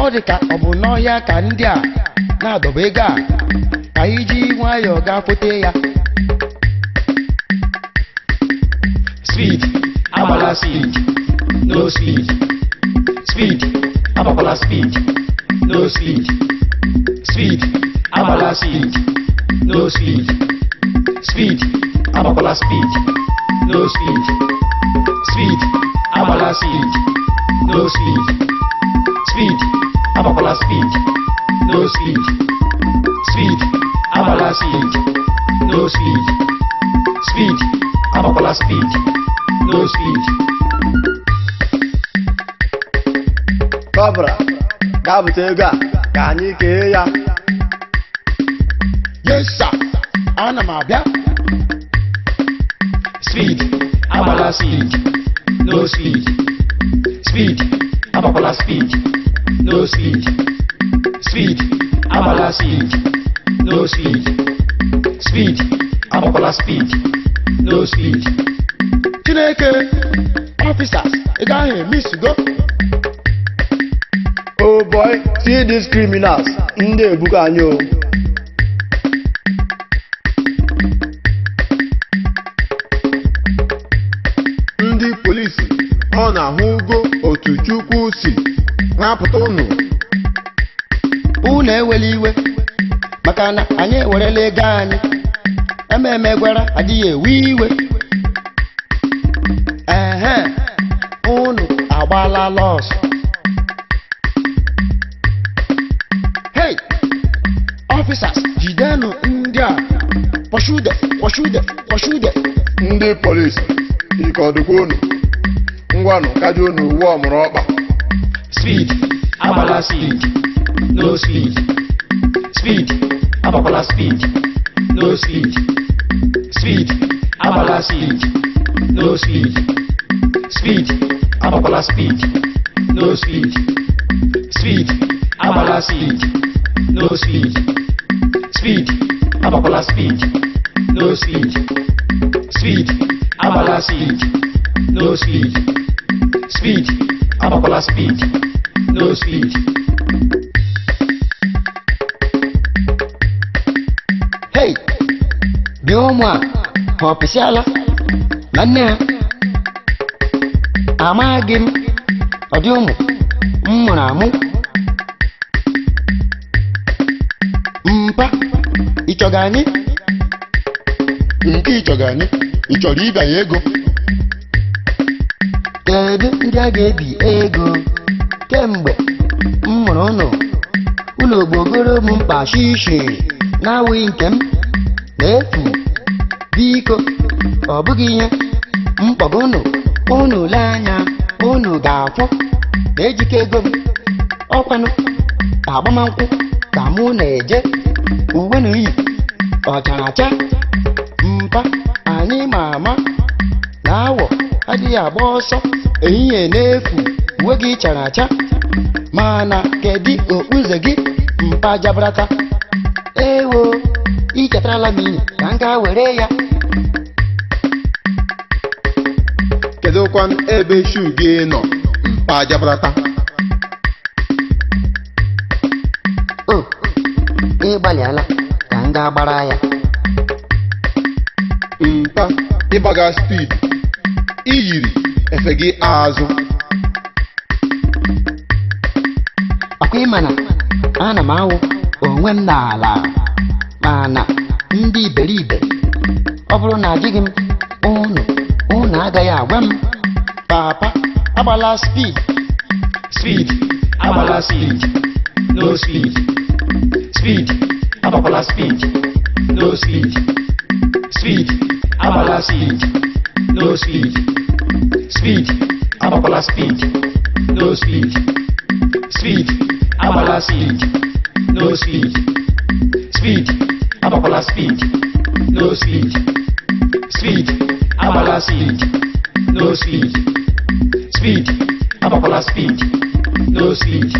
ọ dị ka ọ bụ n'ọhịa ka ndị a na-adọba ego a, ka anyị ji nwayọọ gaa fote ya. Speed, agbala speed, no speed. Speed, agbakwala speed, no speed. Speed, agbala speed, no speed. Speed, agbakwala speed, no speed. Speed, agbala speed, no speed. Speed, agbakwala speed, no speed. Speed, agbala speed, no speed. Speed, agbakwala speed, no speed. Corporal, gaa bute ego a ka anyị kee ya. Yes sir, ana m abịa. Speed, agbala speed, no speed. Speed, agbakwala speed, no speed. Speed, agbala speed, no speed. Speed, agbakwala speed, no speed. Chineke, officers, ị gaghị emisugo. Oh boy, see these criminals. Ndị ebugo anyị o. Ndị polisi ọ Ọ na-ahụgo otu Chukwu si napụta unu. Unu ewela iwe maka na anyị ewerela ego anyị ememe gwara adịghị ewe iwe. Ehe, unu agbala lọsụ. Hey, officers, jidenụ ndị a. Pọshude, pọshude, pọshude. Ndị polisi, ike ọdụkwa unu? Ngwanụ, kaja unu uwe ọmụrụ ọkpa. Speed, agbala speed, no speed. Speed, agbakwala speed, no speed. Speed, agbala speed, no speed. Speed, agbakwala speed, no speed. Speed, agbala speed, no speed. Speed, agbakwala speed, no speed. Speed, agbala speed, no speed. Speed, agbakwala speed, no speed. Hey, bịa ụmụ a, ha ọpịsịala ma nne ha amaghị m. Ọ dị ụmụ m mụrụ amụ. Mpa, ịchọga anyị? Nke ịchọga anyị? Ị chọrọ ịbịanye ego? Kedu ndị a ga-ebi ego? Kemgbe m mụrụ ụnụ, ụlọ gbogoro m mkpa shishi na-awụghị nke m na-efu. Biko, ọ bụghị ihe mkpọgo ụnụ. Unu lee anya, unu ga-afụ na ejike ego m. Ọkwanụ agbamakwụ ka mụ na-eje, uwe na iyi ọchara acha. Mpa anyị ma ama na awọ adịghị agba ọsọ ehihie n'efu. Uwe gị chara acha, mana kedu okpueze gị, mpa jabrata? Ewo, ichetarala m iyi ka m gaa were ya. Kedụkwan ebe shu gị nọ, mpa jabrata? O, ị gbalịala. Ka m gaa gbara ya. Mpa, ịgbaga speed, i yiri efe gị azụ. Ọkwa ịma na ana m awụ onwe m n'ala, mana ndị iberibe, ọ bụrụ na ajụghị m unu, unu agaghị agwa m. Papa, agbala speed. Speed, agbala speed, no speed. Speed, agbakwala speed, no speed. Speed, agbala speed, no speed. Speed, agbakwala speed, no speed. Speed, agbala speed, no speed. Speed, agbakwala speed, no speed. Speed, agbala speed, no speed. Speed, agbakwala speed, no speed.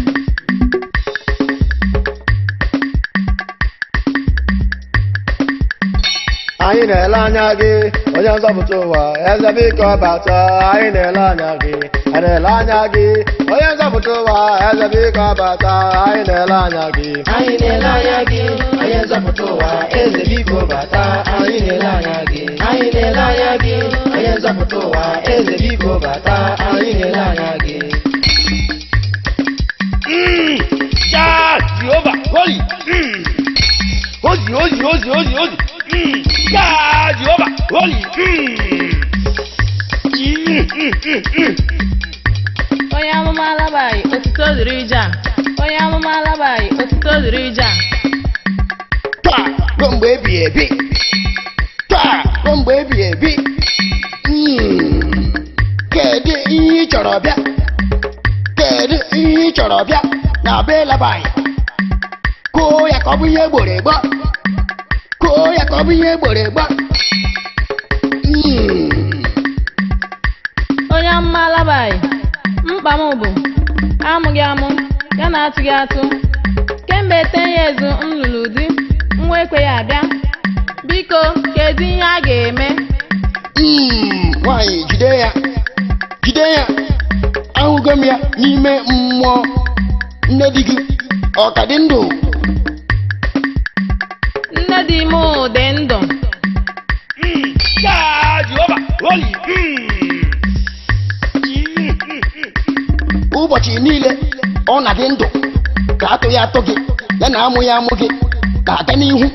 Anyị na-ele anya gị, onye nzọpụta ụwa, eze biko bata. Anyị na-ele anya gị, anyị na-ele anya gị, onye nzọpụta ụwa, eze biko bata. Anyị na-ele anya gị. Anyị na-ele anya gị, onye nzọpụta ụwa, eze biko bata. Anyị na-ele anya gị. Anyị na-ele anya gị, onye nzọpụta ụwa, eze biko bata. Anyị na-ele anya gị. Ja, Jehova, holy. Ozi, ozi, ozi, ozi, ozi. Ja, Jehova, holy. Onye amụma alabaghị, otuto dịrị Jah. Onye amụma alabaghị, otuto dịrị Jah. Taa ruo mgbe ebighị ebi. Taa ruo mgbe ebighị ebi. Kedu ihe ị chọrọ bịa? Kedu ihe ị chọrọ bịa na be Laban? Kụọ ya ka ọ bụ ihe egboro egbo. Kụọ ya ka ọ bụ ihe egboro egbo. Onye amụma alabaghị, mkpa m bụ amụghị amụ ya na atụghị atụ. Kemgbe 10 years m lụrụ di, nwa ekweghị abịa. Biko, kedu ihe a ga-eme? Nwaanyị, jide ya, jide ya. Ahụgo m ya n'ime mmụọ. Nne di gị ọ ka dị ndụ? Nne di m dị ndụ. Ja, Jehova, holy. Ụbọchị niile ọ na-adị ndụ ka atụ ya atụ gị ya na amụ ya amụ gị ga-aga n'ihu.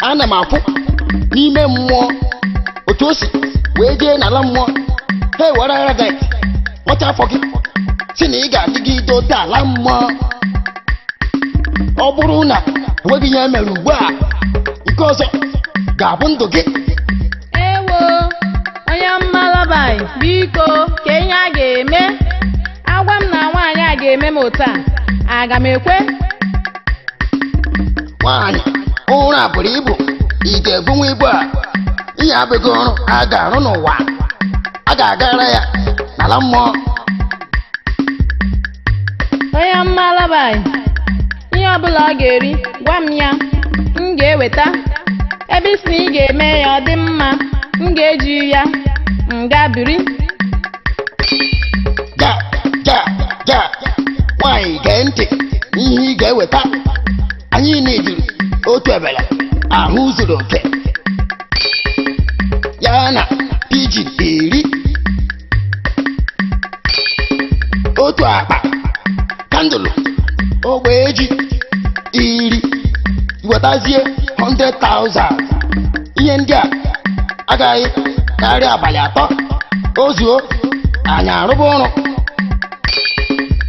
Ana m afụ n'ime mmụọ otu o si wee jee n'ala mmụọ, ha ewere aradet ọcha afọ gị si na ị ga-adịgide ote ala mmụọ. Ọ bụrụ na enweghị ihe mere ugbu a, nke ọzọ ga-abụ ndụ gị. Ewo, onye amụma Labai, biko ka ihe a ga-eme. Agwa m na nwaanyị a ga-eme m otu a, aga m ekwe? Nwaanyị, ụra buru ibu, ị ga-ebunwu ibu a. Ihe abụghị ọrụ a ga-arụ n'ụwa, a ga-agara ya n'ala mmụọ. Onye amụma Labai, ihe ọbụla ọ ga-eri, gwa m ya, m ga-eweta. Ebe isi na ị ga-eme ya ọ dị mma, m ga-eji ya m gaa biri. Ja ja ja, nwaanyị gee ntị ihe ị ga-eweta. Anyị na-ejiri otu ebele ahụ zuru oke ya na pijin 10, otu akpa kandụlụ ogbe ji 10, wetazie 100,000. Ihe ndị a agaghị karịa abalị 3. O zuo, anyị arụba ọrụ.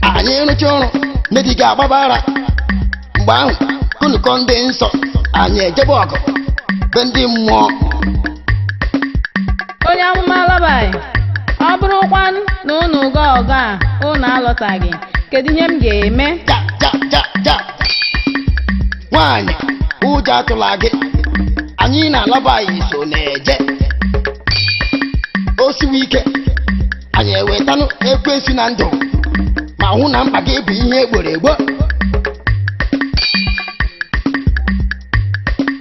Anyị rụcha ọrụ, nne di ga-agbaba ara. Mgbe ahụ kụnụkọ ndị nsọ, anyị ejebe ọgụ be ndị mmụọ. Onye amụma Labai, ọ bụrụkwa na unu gaa ọgụ a unu alọtaghị, kedu ihe m ga-eme? Ja ja ja ja, nwaanyị, ụjọ atụla gị. Anyị na Labai so na-eje. O siwe ike, anyị ewetanụ ekwensu na ndụ ma hụ na mkpa gị bụ ihe egboro egbo.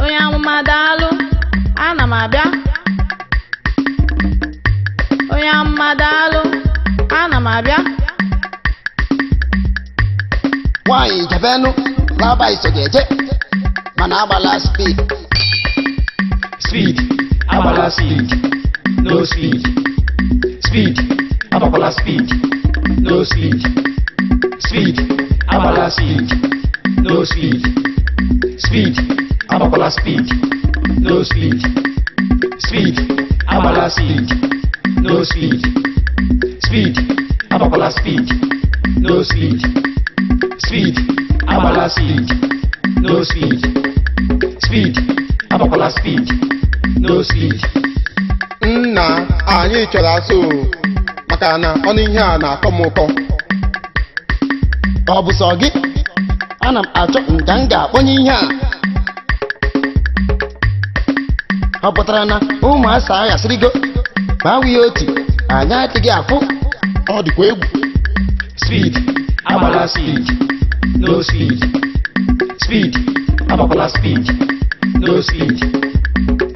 Onye amụma daalụ, ana m abịa. Onye amụma daalụ, ana m abịa. Nwaanyị jebenụ, Labai so ga-eje, mana agbala speed. Speed, agbala speed, no speed. Speed, agbakwala speed, no speed. Speed, agbala speed, no speed. Speed, agbakwala speed, no speed. Speed, agbala speed, no speed. Speed, agbakwala speed, no speed. Speed, agbala speed, no speed. Speed, agbakwala speed, no speed. Nna, anyị chọrọ asụ o, maka na ọnụ ihe a na-akọ m ụkọ. Ọ bụ sọ gị? Ana m achọ nga m ga-akpọnye ihe a. Ọ pụtara na ụmụasa aghasịrịgo ma awụghị otu anyị adịghị afụ. Ọ dịkwa egwu. Speed, agbala speed, no speed. Speed, agbakwala speed, no speed.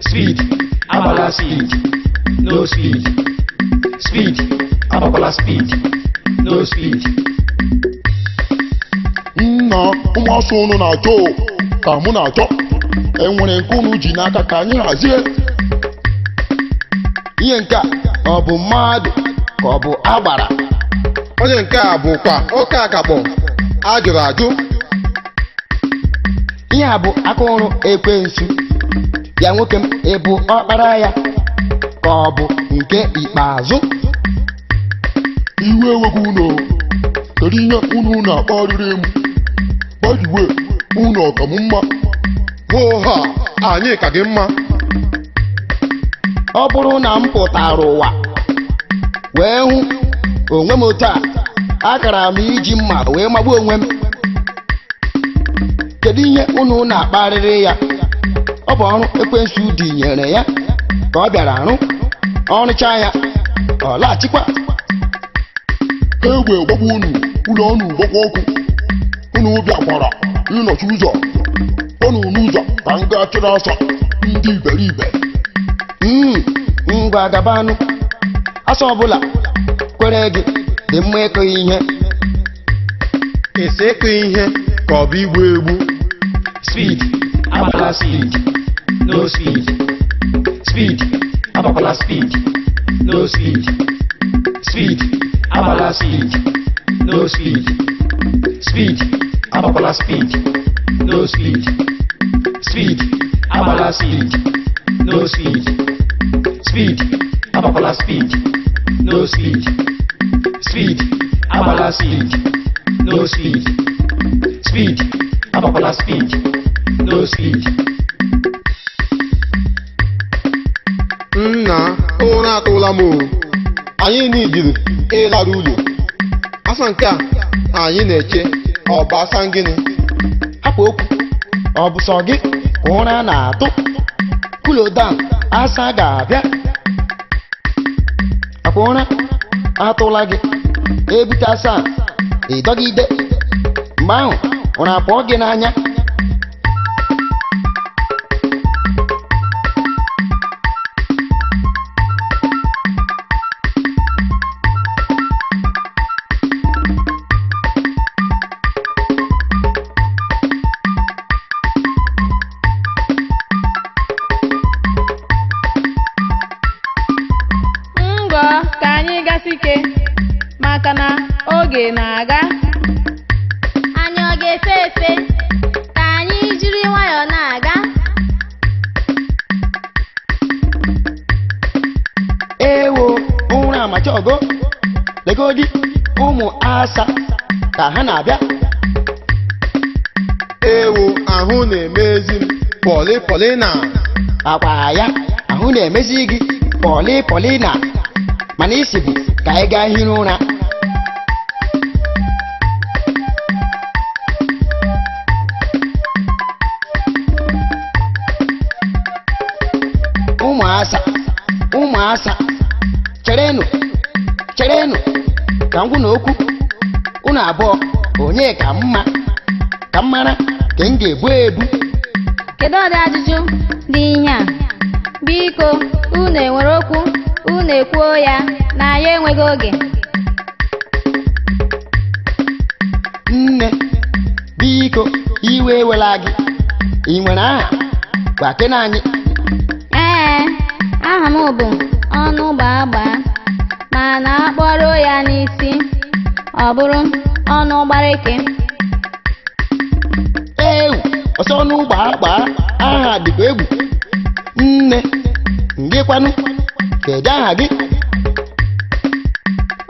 Speed, agbala speed, no speed. Speed, agbakwala speed, no speed. Nna, ụmụasụ unu na-achọ o, ka mụ na-achọ. Enwere nke unu ji n'aka ka anyị hazie. Ihe nke a ọ bụ mmadụ ka ọ bụ agbara? Onye nke a bụkwa oke akakpọ a jụrụ ajụ. Ihe a bụ aka ọrụ ekwensu. Ya nwoke m, ị bụ ọkpara ya ka ọ bụ nke ikpeazụ? Iwe enweghị unu. Kedu ihe unu na-akparịrị m? By the way, unu ọ ka m mma? Hoo ha, anyị ka gị mma. Ọ bụrụ na m pụtara ụwa wee hụ onwe m otu a, akara m iji mma wee magbuo onwe m. Kedu ihe unu na-akparịrị ya? Ọ bụ ọrụ ekwensu dinyere ya ka ọ bịara arụ. Ọ rụchaa ya, ọ laghachikwa. Egbe gbagbu unu, ụlọ unu gbakwa ọkụ. Unu bịakwara ịnọchi ụzọ. Unu n'ụzọ ka m gaa chịrị asa ndị iberibe. Ngwa gabanụ. Asa ọbụla kwere gị dị mma ịkụ ihe. Esi ịkụ ihe ka ọ bụ igbu egbu? Speed, agbala speed, no speed. Speed, agbakwala speed, no speed. Speed, agbala speed, No speed. Speed agbakwala speed. No speed. Speed agbala speed. No speed. Speed agbakwala speed. No speed. Speed agbala speed. No speed. Speed agbakwala speed. No speed. Nna, ụra atụla m o. Anyị nidiri ịlara ụlọ. Asa nke a anyị na-eche, ọ bụ asa gịnị? Hapụ okwu, ọ bụ sọ gị ka ụra na-atụ. Cool down, asa ga-abịa. Akwa ụra atụla gị, ebute asa ịdọgide mgbe ahụ ụra pụọ gị n'anya. Ngọ ka anyị gasị ike maka na oge na-aga. Anyị ọ ga-efe efe? Ka anyị jiri nwayọọ na-aga. Ewo, ụra amachaogo. Legodi ụmụ asa ka ha na-abịa. Ewo, ahụ na-emezi m pọlị pọlị na. Akwa ya ahụ na-emezi gị pọlị pọlị na, mana isi bụ ka anyị gaa hiri ụra. Ụmụasa, ụmụasa, cherenụ, cherenụ ka m gwụ na okwu unu abụọ, onye ka mma ka m mara ka m ga-ebu ebu. Kedu ọdị ajụjụ dị ihe a? Biko, unu enwere okwu, unu ekwuo ya na anyị enweghị oge. Nne, biko, iwe ewela gị. Ị nwere aha? Gwa kene anyị. Ee, aha m bụ ọnụ gbaa gbaa, mana akpọrọ ya n'isi ọ bụrụ ọnụ gbareke. Ewu, ọsọ ọnụ gbaa gbaa, aha dịkwa egwu. Nne, ngịkwanụ, kedu aha gị?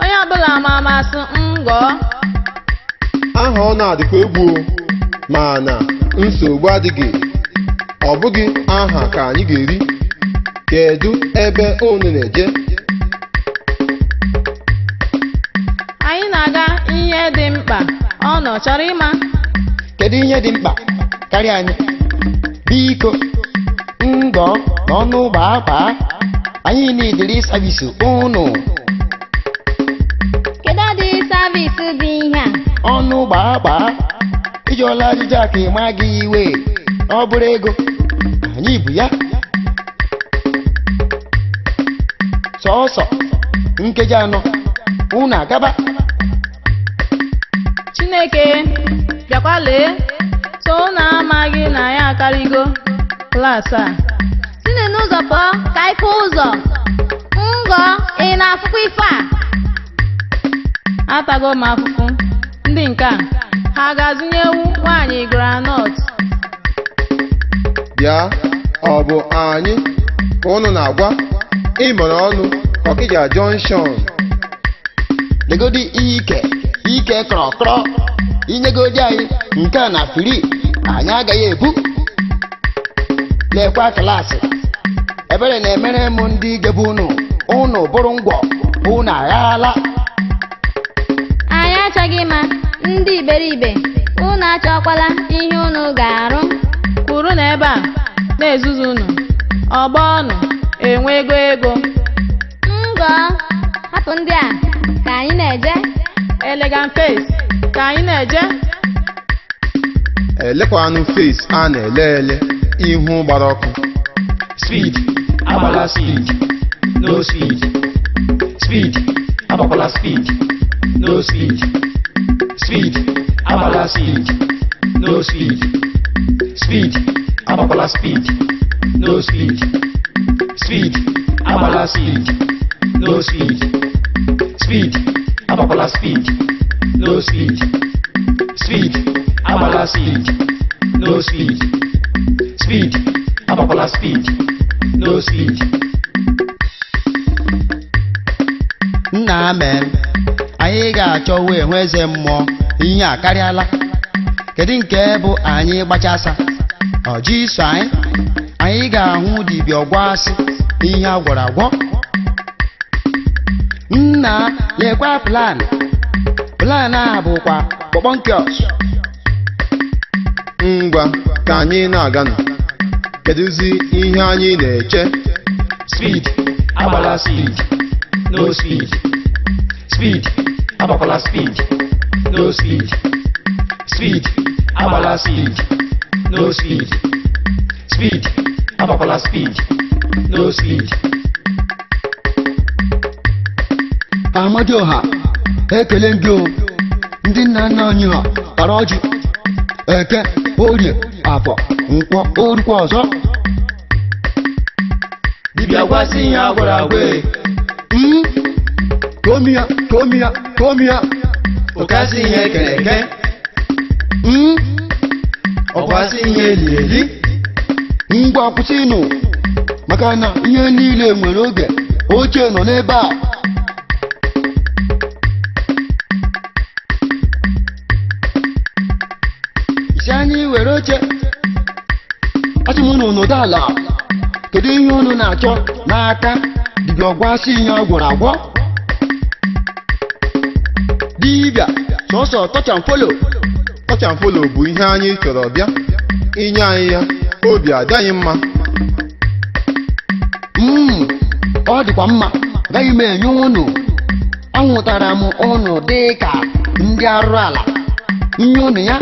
Onye ọbụla ma amasị ngọ. Aha ọ na-adịkwa egwu o, mana nsogbu adịghị. Ọ bụghị aha ka anyị ga-eri. Kedu ebe unu na-eje? Anyị na-aga ihe dị mkpa. Ọ nọ chọrọ ịma. Kedu ihe dị mkpa karịa anyị? Biko, ngọ na ọnụ gbaa gbaa, anyị niidiri service unu. Kedu ọdị service dị ihe a? Ọnụ gbaa gbaa, ijụọla ajụjụ a ka ị ma gị iwe. Ọ bụrụ ego anyị bụ ya sọọsọ nkeji 4 unu agaba. Chineke bịakwa lee, so unu amaghị na ya akarịgo klaasị a. Sinụ n'ụzọ pụọ ka anyị fụ ụzọ. Ngọ, ị na-afụkwa ife a? Atago m afụfụ. Ndị nke a ha ga-azụnyewu nwaanyị groundnut? Bịa, ọ bụ anyị ka unu na-agwa ịmụrụ ọnụ Ọkịja Junction. Legodi ike ike kọrọkọrọ inyegodi anyị nke a na firi anyị agaghị ebu. Lekwa klaasị, ebere na-emere m ndị gebe unu, unu bụrụ ngwọ, unu aghala. Anyị achọghị ịma, ndị iberibe, unu achọkwala ihe unu ga-arụ. Kwuru na ebe a na-ezuzu unu ọgbọ unu enwego ego. Ngọ, hapụ ndị a ka anyị na-eje. Elegant face ka anyị na-eje. Elekwanụ face a na-ele ele, ihu gbara ọkụ. Speed agbala speed. No speed. Speed agbakwala speed. No speed. Speed agbala speed. No speed. Speed agbakwala speed. No speed. Speed agbala speed. No speed. Speed agbakwala speed. No speed. Speed, agbala speed. No speed. Speed, agbakwala speed. No speed. Nna amen. Anyị ga-achọ wee hụ eze mmụọ. Ihe a karịala. Kedu nke bụ anyị gbachasa ọjị iso anyị? Anyị ga-ahụ dibịa ọgwọ asị ihe a gwọrọ agwọ. Nna, lekwa plan. Plan a bụkwa kpọkpọnkios. Ngwa, ka anyị na-aganụ. Kedụzi ihe anyị na-eche? Speed, agbala speed. No speed. Speed, agbakwala speed. No speed. Speed, agbala speed. No speed. Speed, agbakwala speed. No speed. Amadioha, ekele m gị o. Ndị nna nna anyị ha tara ọjị eke, orie, afọ, nkwọ, orukwa ọzọ. Dibịa gwasị ihe a gwara agwa e. Komi ya, komi ya, komi ya. Ụkasị ihe ekere eke. Ọkwasị ihe eli eli. Ngwa, kwụsịnụ, maka na ihe niile nwere oge. Oche nọ n'ebe a. Isi anyị were oche. Asị m unu nọdụ ala. Kedu ihe unu na-achọ n'aka dibịa ọgwasị ihe a gwọrọ agwọ? Dibịa sọsọ touch and follow. Touch and follow bụ ihe anyị chọrọ bịa. Inye anyị ya, obi adị anyị mma. Ọ dịkwa mma. Agaghị m enye unu. Ahụtara m unu dị ka ndị arụrụ ala. Nye unu ya,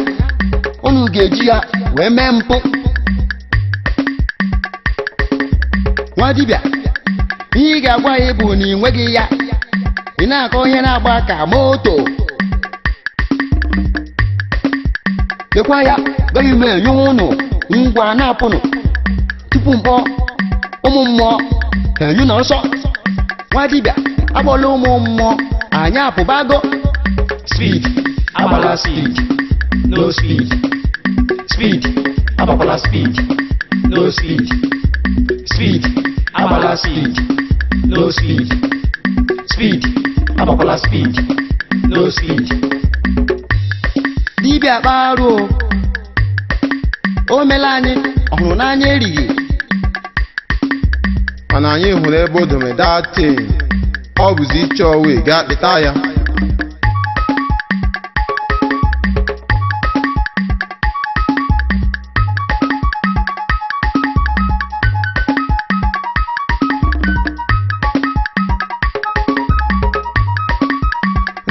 unu ga-eji ya wee mee mpụ. Nwa dibịa, ihe ị ga-agwa ya bụ na ị nweghị ya. Ị na-akọ ihe na-agba ka moto. Lekwa ya, agaghị m enye unu. Ngwa, na-apụnụ tupu mkpọ ụmụ mmụọ enyu na ọsọ. Nwa dibịa, akpọla ụmụ mmụọ, anyị apụbago. Speed, agbala speed. No speed. Speed, agbakwala speed. No speed. Speed, agbala speed. No speed. Speed, agbakwala speed. No speed. Dibịa kparụ o mela anyị ọhụrụ n'anya erighị. Mana anyị hụrụ ebe o dome datin. Ọ bụzi ịchọ wee gaa kpịta ya.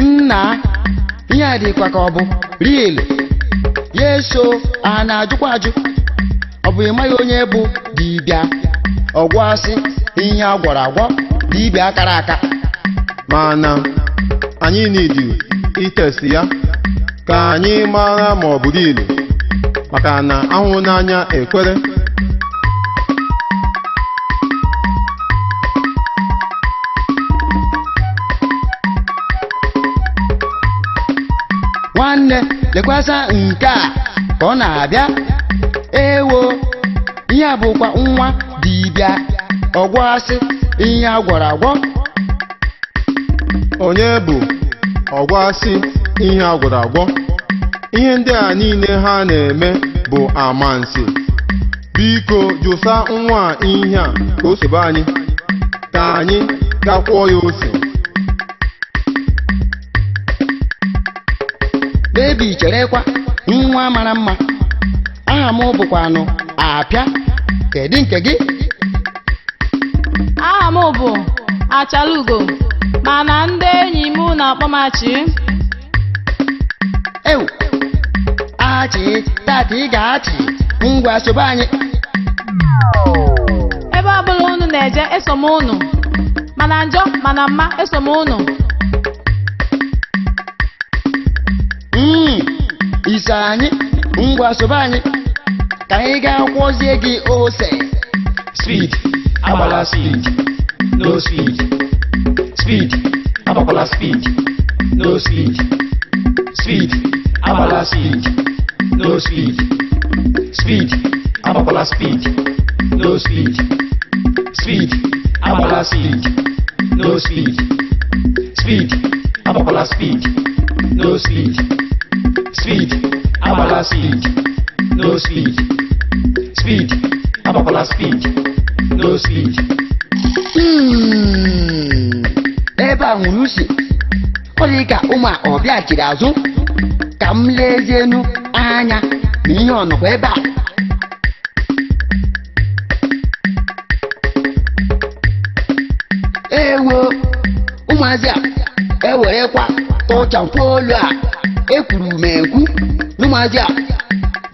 Nna, ihe a dịkwa ka ọ bụ riel ya. Eso a na-ajụkwa ajụ. Ọ bụ ịmaghị onye bụ dibịa ọgwọ asị ihe a gwọrọ agwọ, dibịa akara aka? Mana anyị nidi itest ya ka anyị mara ma ọ bụ real, maka na ahụ n'anya ekwere. Nwanne, lekwasa nke a ka ọ na-abịa. Ewo, ihe a bụkwa nwa dibịa ọgwọ asị ihe a gwọrọ agwọ. Onye bụ ọgwasị ihe agwọrọ agwọ? Ihe ndị a niile ha na-eme bụ amansi. Biko, jụsa nwa a ihe a ka o sobe anyị ka anyị gakwuo ya ose. Baby, cherekwa. Nwa mara mma, aha m bụkwanụ Apịa. Kedu nke gị? Aha m bụ Achalugo, mana ndị enyi m na-akpọ m Achị. Ewu, achị tata, ị ga-achị. Ngwa, sobe anyị. Ebe ọbụla unu na-eje, eso m unu, mana njọ mana mma, eso m unu. Ise anyị. Ngwa, sobe anyị ka anyị gaa kwọzie gị ose. Speed, agbala speed. No speed. Speed, agbakwala speed. No speed. Speed, agbala speed, no speed. Speed, agbakwala speed, no speed. Speed, agbala speed, no speed. Speed, agbakwala speed, no speed. Speed, agbala speed, no speed. Speed, agbakwala speed, no speed. Ebe a nwụrụ usi ọ dị ka ụmụ ọbịa chiri azụ ka m lezienu anya na ihe ọ nọkwa ebe a. Ewo ụmụazị a ewerekwa tọchamfo olu a ekwuru m ekwu na ụmụazị a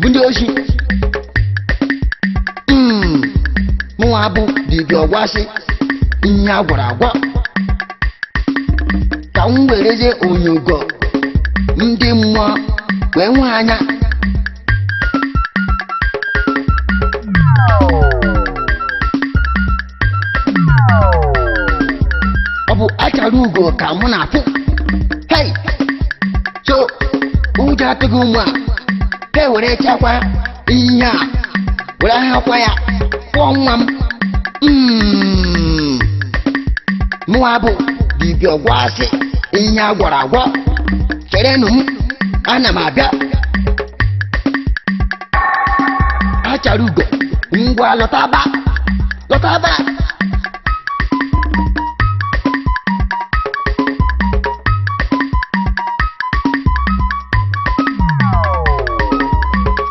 bụ ndị oshi. Mụnwa bụ dibịa ọgwasị ihe a gwara agwa ka m werezie onyogo ndị mmụọ wee nwee anya. Ọ bụ achara ugo ka mụ na-afụ. Hei, so ụjọ atụghị ụmụ a ha ewere chakwa ihe a were ahịakwa ya kwụọ nwa m. Mụnwa bụ dibịa ọgwasị ihe a gwara agwọ. Cherenụ m, ana m abịa. Achara ugo, ngwa lọtaba lọtaba.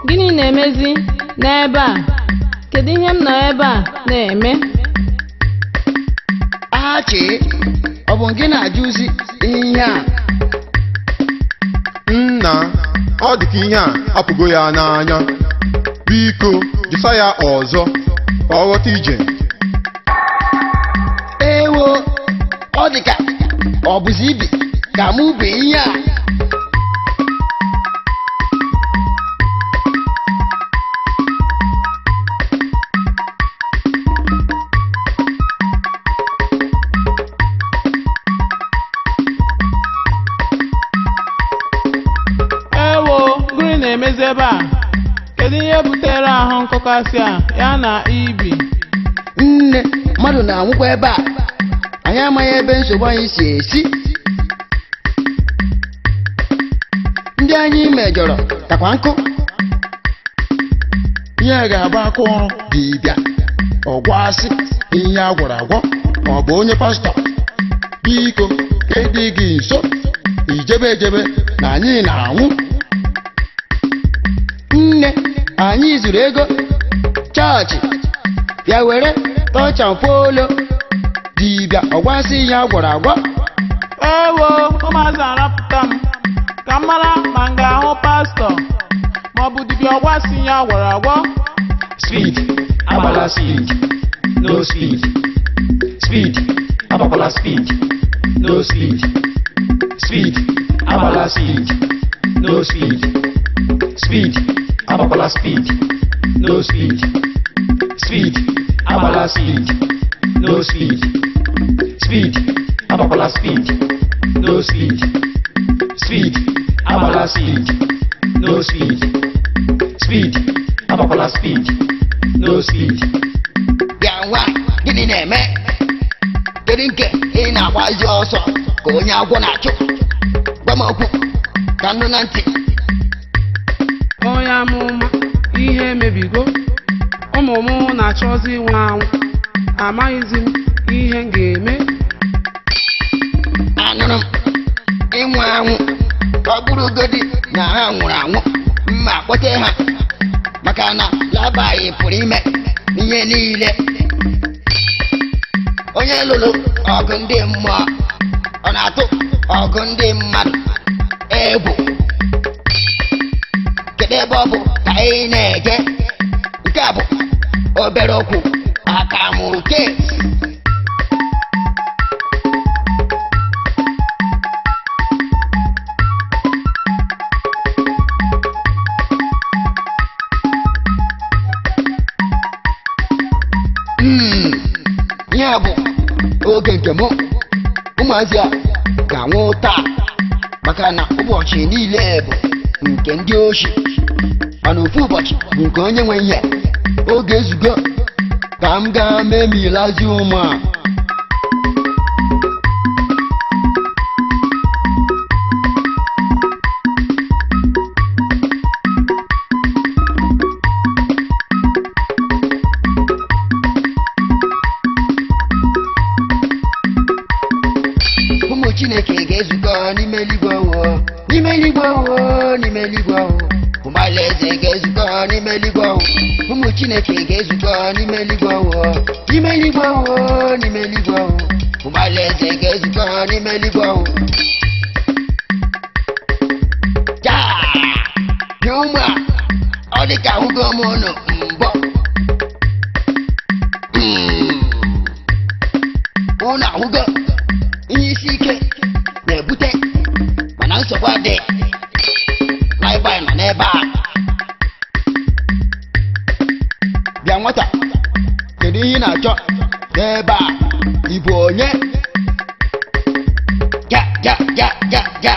Gịnị na-emezi n'ebe a? Kedu ihe m nọ ebe a na-eme? Achị, ọ bụ gị na-ajụzi ihe a? Nna, ọ dị ka ihe a apụgo ya n'anya. Biko, jụsa ya ọzọ ka ọ ghọta ije. Ewo, ọ dị ka ọ bụzi ibi ka mụ bụ ihe a. Ewo, gịnị na-emezi ebe a? Kedu ihe butere ahụ nkụkasị a ya na ibi? Nne, mmadụ na-anwụkwa ebe a. Anyị amaghị ebe nsogbu anyị si esi. Ndị anyị mejọrọ kakwa nkụ. Ihe a ga-abụ aka ọrụ dibịa ọgwasị ihe a gwọrọ agwọ ma ọ bụ onye pastọ. Biko, ka ịdị gị nso ijebe ejebe na anyị na-anwụ. Nne, anyị zuru ego chọọchị bịa were tọchamfolo dibịa ọgwasị ihe a gwọrọ agwọ. Ewo, ụmụazị arapụta m ka m mara ma m ga-ahụ pastọ ma ọ bụ dibịa ọgwasị ya gwọrọ agwọ. Speed, agbala speed, no speed. Speed, agbakwala speed, no speed. Speed, agbala speed, no speed. Speed, agbakwala speed, no speed. Speed, agbala speed, no speed. Speed, agbakwala speed, no speed. Speed, agbala speed, no speed. Speed, agbakwala speed, no speed. Bịa nwa, gịnị na-eme? Kedu nke ị na-agbazi ọsọ ka onye agwọ na-achụ? Gwa m okwu ka m nụ na ntị. Onye amụma, ihe emebigo. Ụmụ m na-achọzi ịnwụ anwụ. Amaghịzi m ihe m ga-eme. Anụrụ m ịnwụ anwụ, ọ bụrụgodi na ha nwụrụ anwụ, mma kpọte ha maka na labaghị pụrụ ime ihe niile. Onye lụrụ ọgụ ndị mmụọ ọ na-atụ ọgụ ndị mmadụ egwu. Kedu ebe ọ bụ ka ị na-eje? Nke a bụ obere okwu akamụ ke. Ya bụ oge nke mụ ụmụazị a ga-anwụ taa. Maka na ụbọchị niile bụ nke ndị oshi, mana ofu ụbọchị bụ nke onye nwe ihe. Oge ezugo ka m gaa mee milazi ụmụ a. Ụmụ Chineke ga-ezukọ n'ime eluigwe wo, n'ime eluigwe wo, n'ime eluigwe wo. Ụmụ alaeze ga-ezukọ n'ime eluigwe wo. Ụmụ Chineke ga-ezukọ n'ime eluigwe wo, n'ime eluigwe wo, n'ime eluigwe wo. Ụmụ alaeze ga-ezukọ n'ime eluigwe wo. Jaa! Bịa ụmụ a, ọ dị ka ahụgo m unu mbọ. Unu ahụgo ihe isi ike na-ebute, mana nsogbu adị. Laịbai nọ n'ebe a. Bịa nwata, kedu ihe ị na-achọ n'ebe a? Ị bụ onye? Ja ja ja ja ja.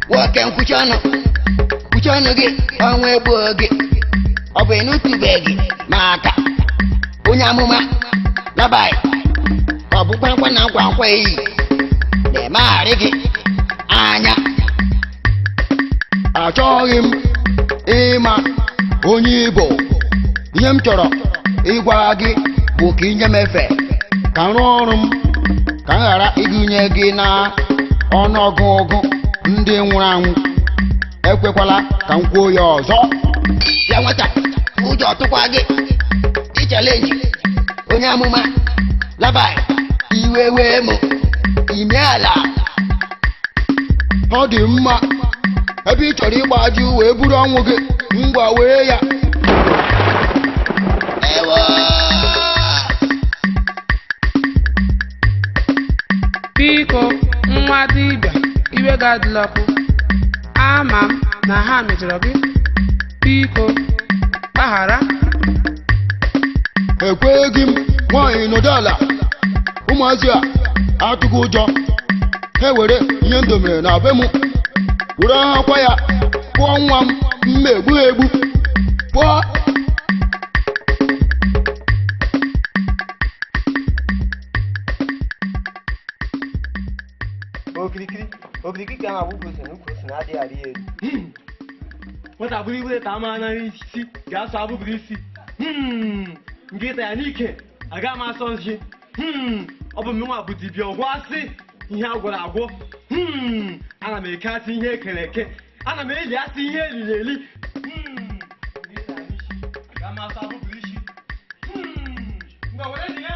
Nwoke, nkwuchi ọnụ, kwuchi ọnụ gị, ọnwa egbuo gị. Ọ bụ ịnụtụbeghị maka onye amụma Labai? Ọ bụ nkwankwa na nkwa nkwa eyi na-emegharị gị anya. Achọghị m ịma onye Igbo. Ihe m chọrọ ịgwa gị bụ ka inye m efe ka m rụọ ọrụ m, ka m ghara ịgụnye gị na ọnụọgụgụ ndị nwụrụ anwụ. Ekwekwala ka m kwuo ya ọzọ. Ya nwata, ụjọ tụkwa gị ịchalenji onye amụma Labai. Iwe wee mụ ime ala. Ọ dị mma, ebe ị chọrọ ịgba ajụ wee buru ọnwụ gị, ngwa wee ya. Ewo! Biko nwa dibịa, iwe gị adịla ọkụ. Ama m na ha mejọrọ gị. Biko gbaghara. Ekweghị m. Nwaanyị, nọdụ ala. Ụmụazị a atụghị ụjọ ha were ihe ndomere na be m were akwa ya kpụọ nwa m mma egbu ha egbu pụọ. Okirikiri okirikiri ka a na-agba ukwu ose na ukwu ose na-adịghị arị elu. Nwata bụrụ ibu ta ama n'isi ga-asọ abụbụrụ isi. Nke ịta ya n'ike aga m asọ nshi. Ọ bụ mmenwa bụ dibịa ọgwụ asị ihe a gwọrọ agwọ. Ana m eke asị ihe ekere eke, ana m eli asị ihe eliri eli. Nke ịta ya n'isi aga m asọ abụbụrụ isi. Ngwa were dị ya.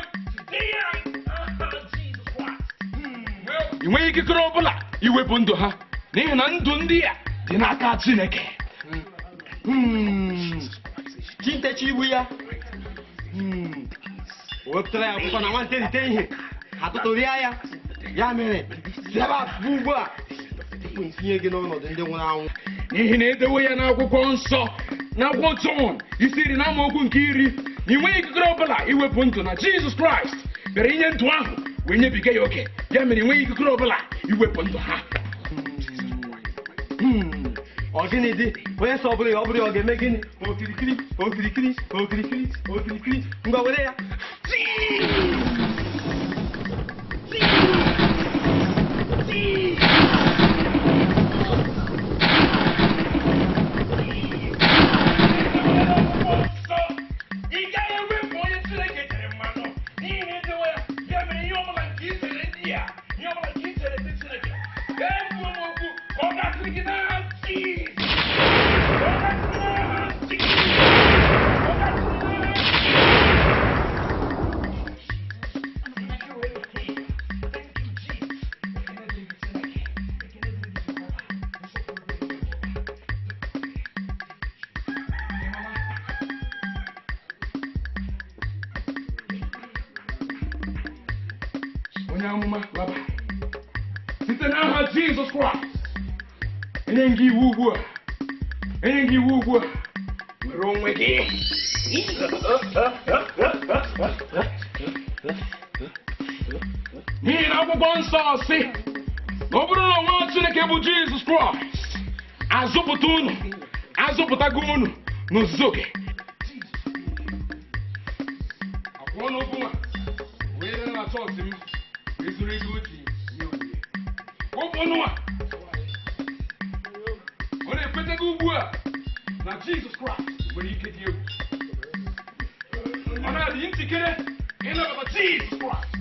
Ị nweghị ikikere ọbụla iwepụ ndụ ha, n'ihi na ndụ ndị a dị n'aka Chineke. Chintechi igbu ya. O wepụtara ya akwụkwọ na nwata erite ihe ha tụtụrịa ya. Ya mere si ebe a pụọ ugbu a tupu m tinye gị n'ọnọdụ ndị nwụrụ anwụ. N'ihi na edewo ya n'akwụkwọ nsọ, n'akwụkwọ Jọn isi 10 na amaokwu nke 10, na ị nweghị ikikere ọbụla iwepụ ndụ na Jizọs Kraịst bịara inye ndụ ahụ wee nyebiga ya oke. Ya mere ị nweghị ikikere ọbụla iwepụ ndụ ha. Ọ gịnị dị onye sọ ọ bụrụ ya ọ bụrụ ya ọ ga-eme gịnị? Okirikiri okirikiri okirikiri okirikiri, ngwa were ya. Ị gaghị ewepụ onye Chineke tere mmanụ, n'ihi na edewo ya. Ya mere ihe ọbụla nke i tere ndị a, ihe ọbụla nke i tere ndị Chineke, ekwuo m okwu ka ọ gasịrị gị n'aha Jizọs. Ka ọ gasịrị n'aha Jizọs. Ka ọ gasịrị n'aha Onye amụma Labai, site n'aha Jizọs Kraịst, enye gị iwu ugbu a, enye gị iwu ugbu a, nwere onwe gị. N'ihi na akwụkwọ nsọ sị Na ọ bụrụ na nwa Chineke bụ Jizọs Kraịst azụpụta unu, azụpụtago unu n'ozuzu oke. Akwụọ n'okwu nwa wee rere na chọọchị m wee zuru ego o ji nye onyinye. Wepụ ọnụ nwa. Ọ na-ekwetago ugbu a na Jizọs Kraịst nwere ike dị egwu. Ọ na-adị njikere ịnabata Jizọs Kraịst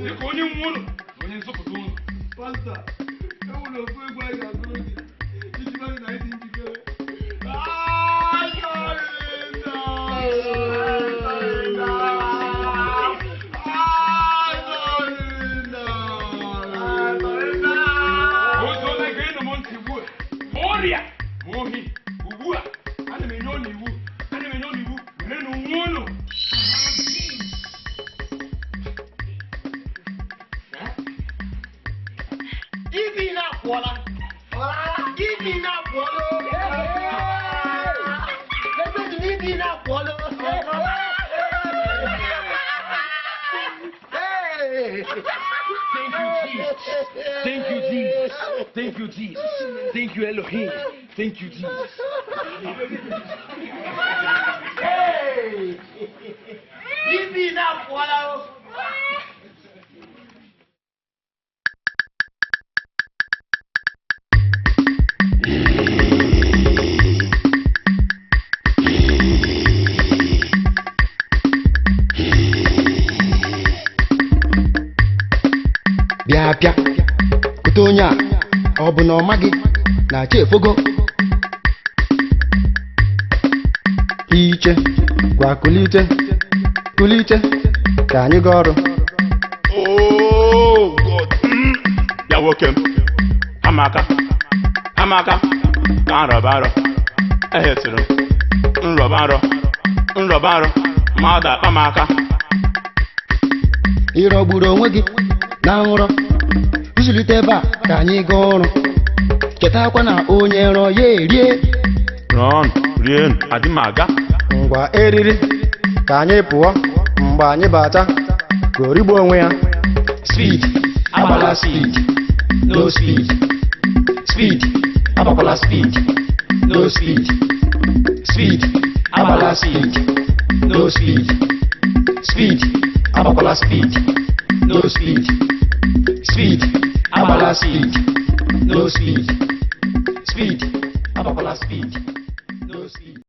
dịka onye nwe unu na onye nzọpụta unu. Pasta, enwere ofu egwu anyị ga-agụrụ gị iji mara na anyị dị njikere. Ozi ole ga-enu m ntị ugbu a? Ma ọrịa ma ohi ugbu a, ana m enye unu iwu, ana m enye unu iwu, werenụ onwe unu. Ibi na-apụọla. Ibi na-apụọla. Ebe dị n'ibi na-apụọla. Thank you, Jesus. Thank you, Jesus. Thank you, Jesus. Thank you, Elohim. Thank you, Jesus. Ibi na-apụọla. Bịa bịa kute onye a, ọ bụ na ọ maghị na chi efogo. Iche gwa kulite kulite ka anyị gaa ọrụ. Oh, God. Ya nwoke m, amaka, amaka, ka nrọba arọ, ehetụrụ m, nrọba arọ, nrọba arọ, mmadụ akpa m aka. Ị rọgburu onwe gị na nrọ, nzulite ebe a ka anyị gaa ọrụ. Chetakwa na onye rọ ya erie. Rọọnụ, rienụ, adị m aga. Ngwa eriri ka anyị pụọ mgbe anyị bata ka o rigbuo onwe ya. Speed, agbala speed, no speed. Speed, agbakwala speed, no speed. Speed, agbala speed, no speed. Speed, agbakwala speed, no speed. Speed, agbala speed, no speed. Speed, agbakwala speed, no speed.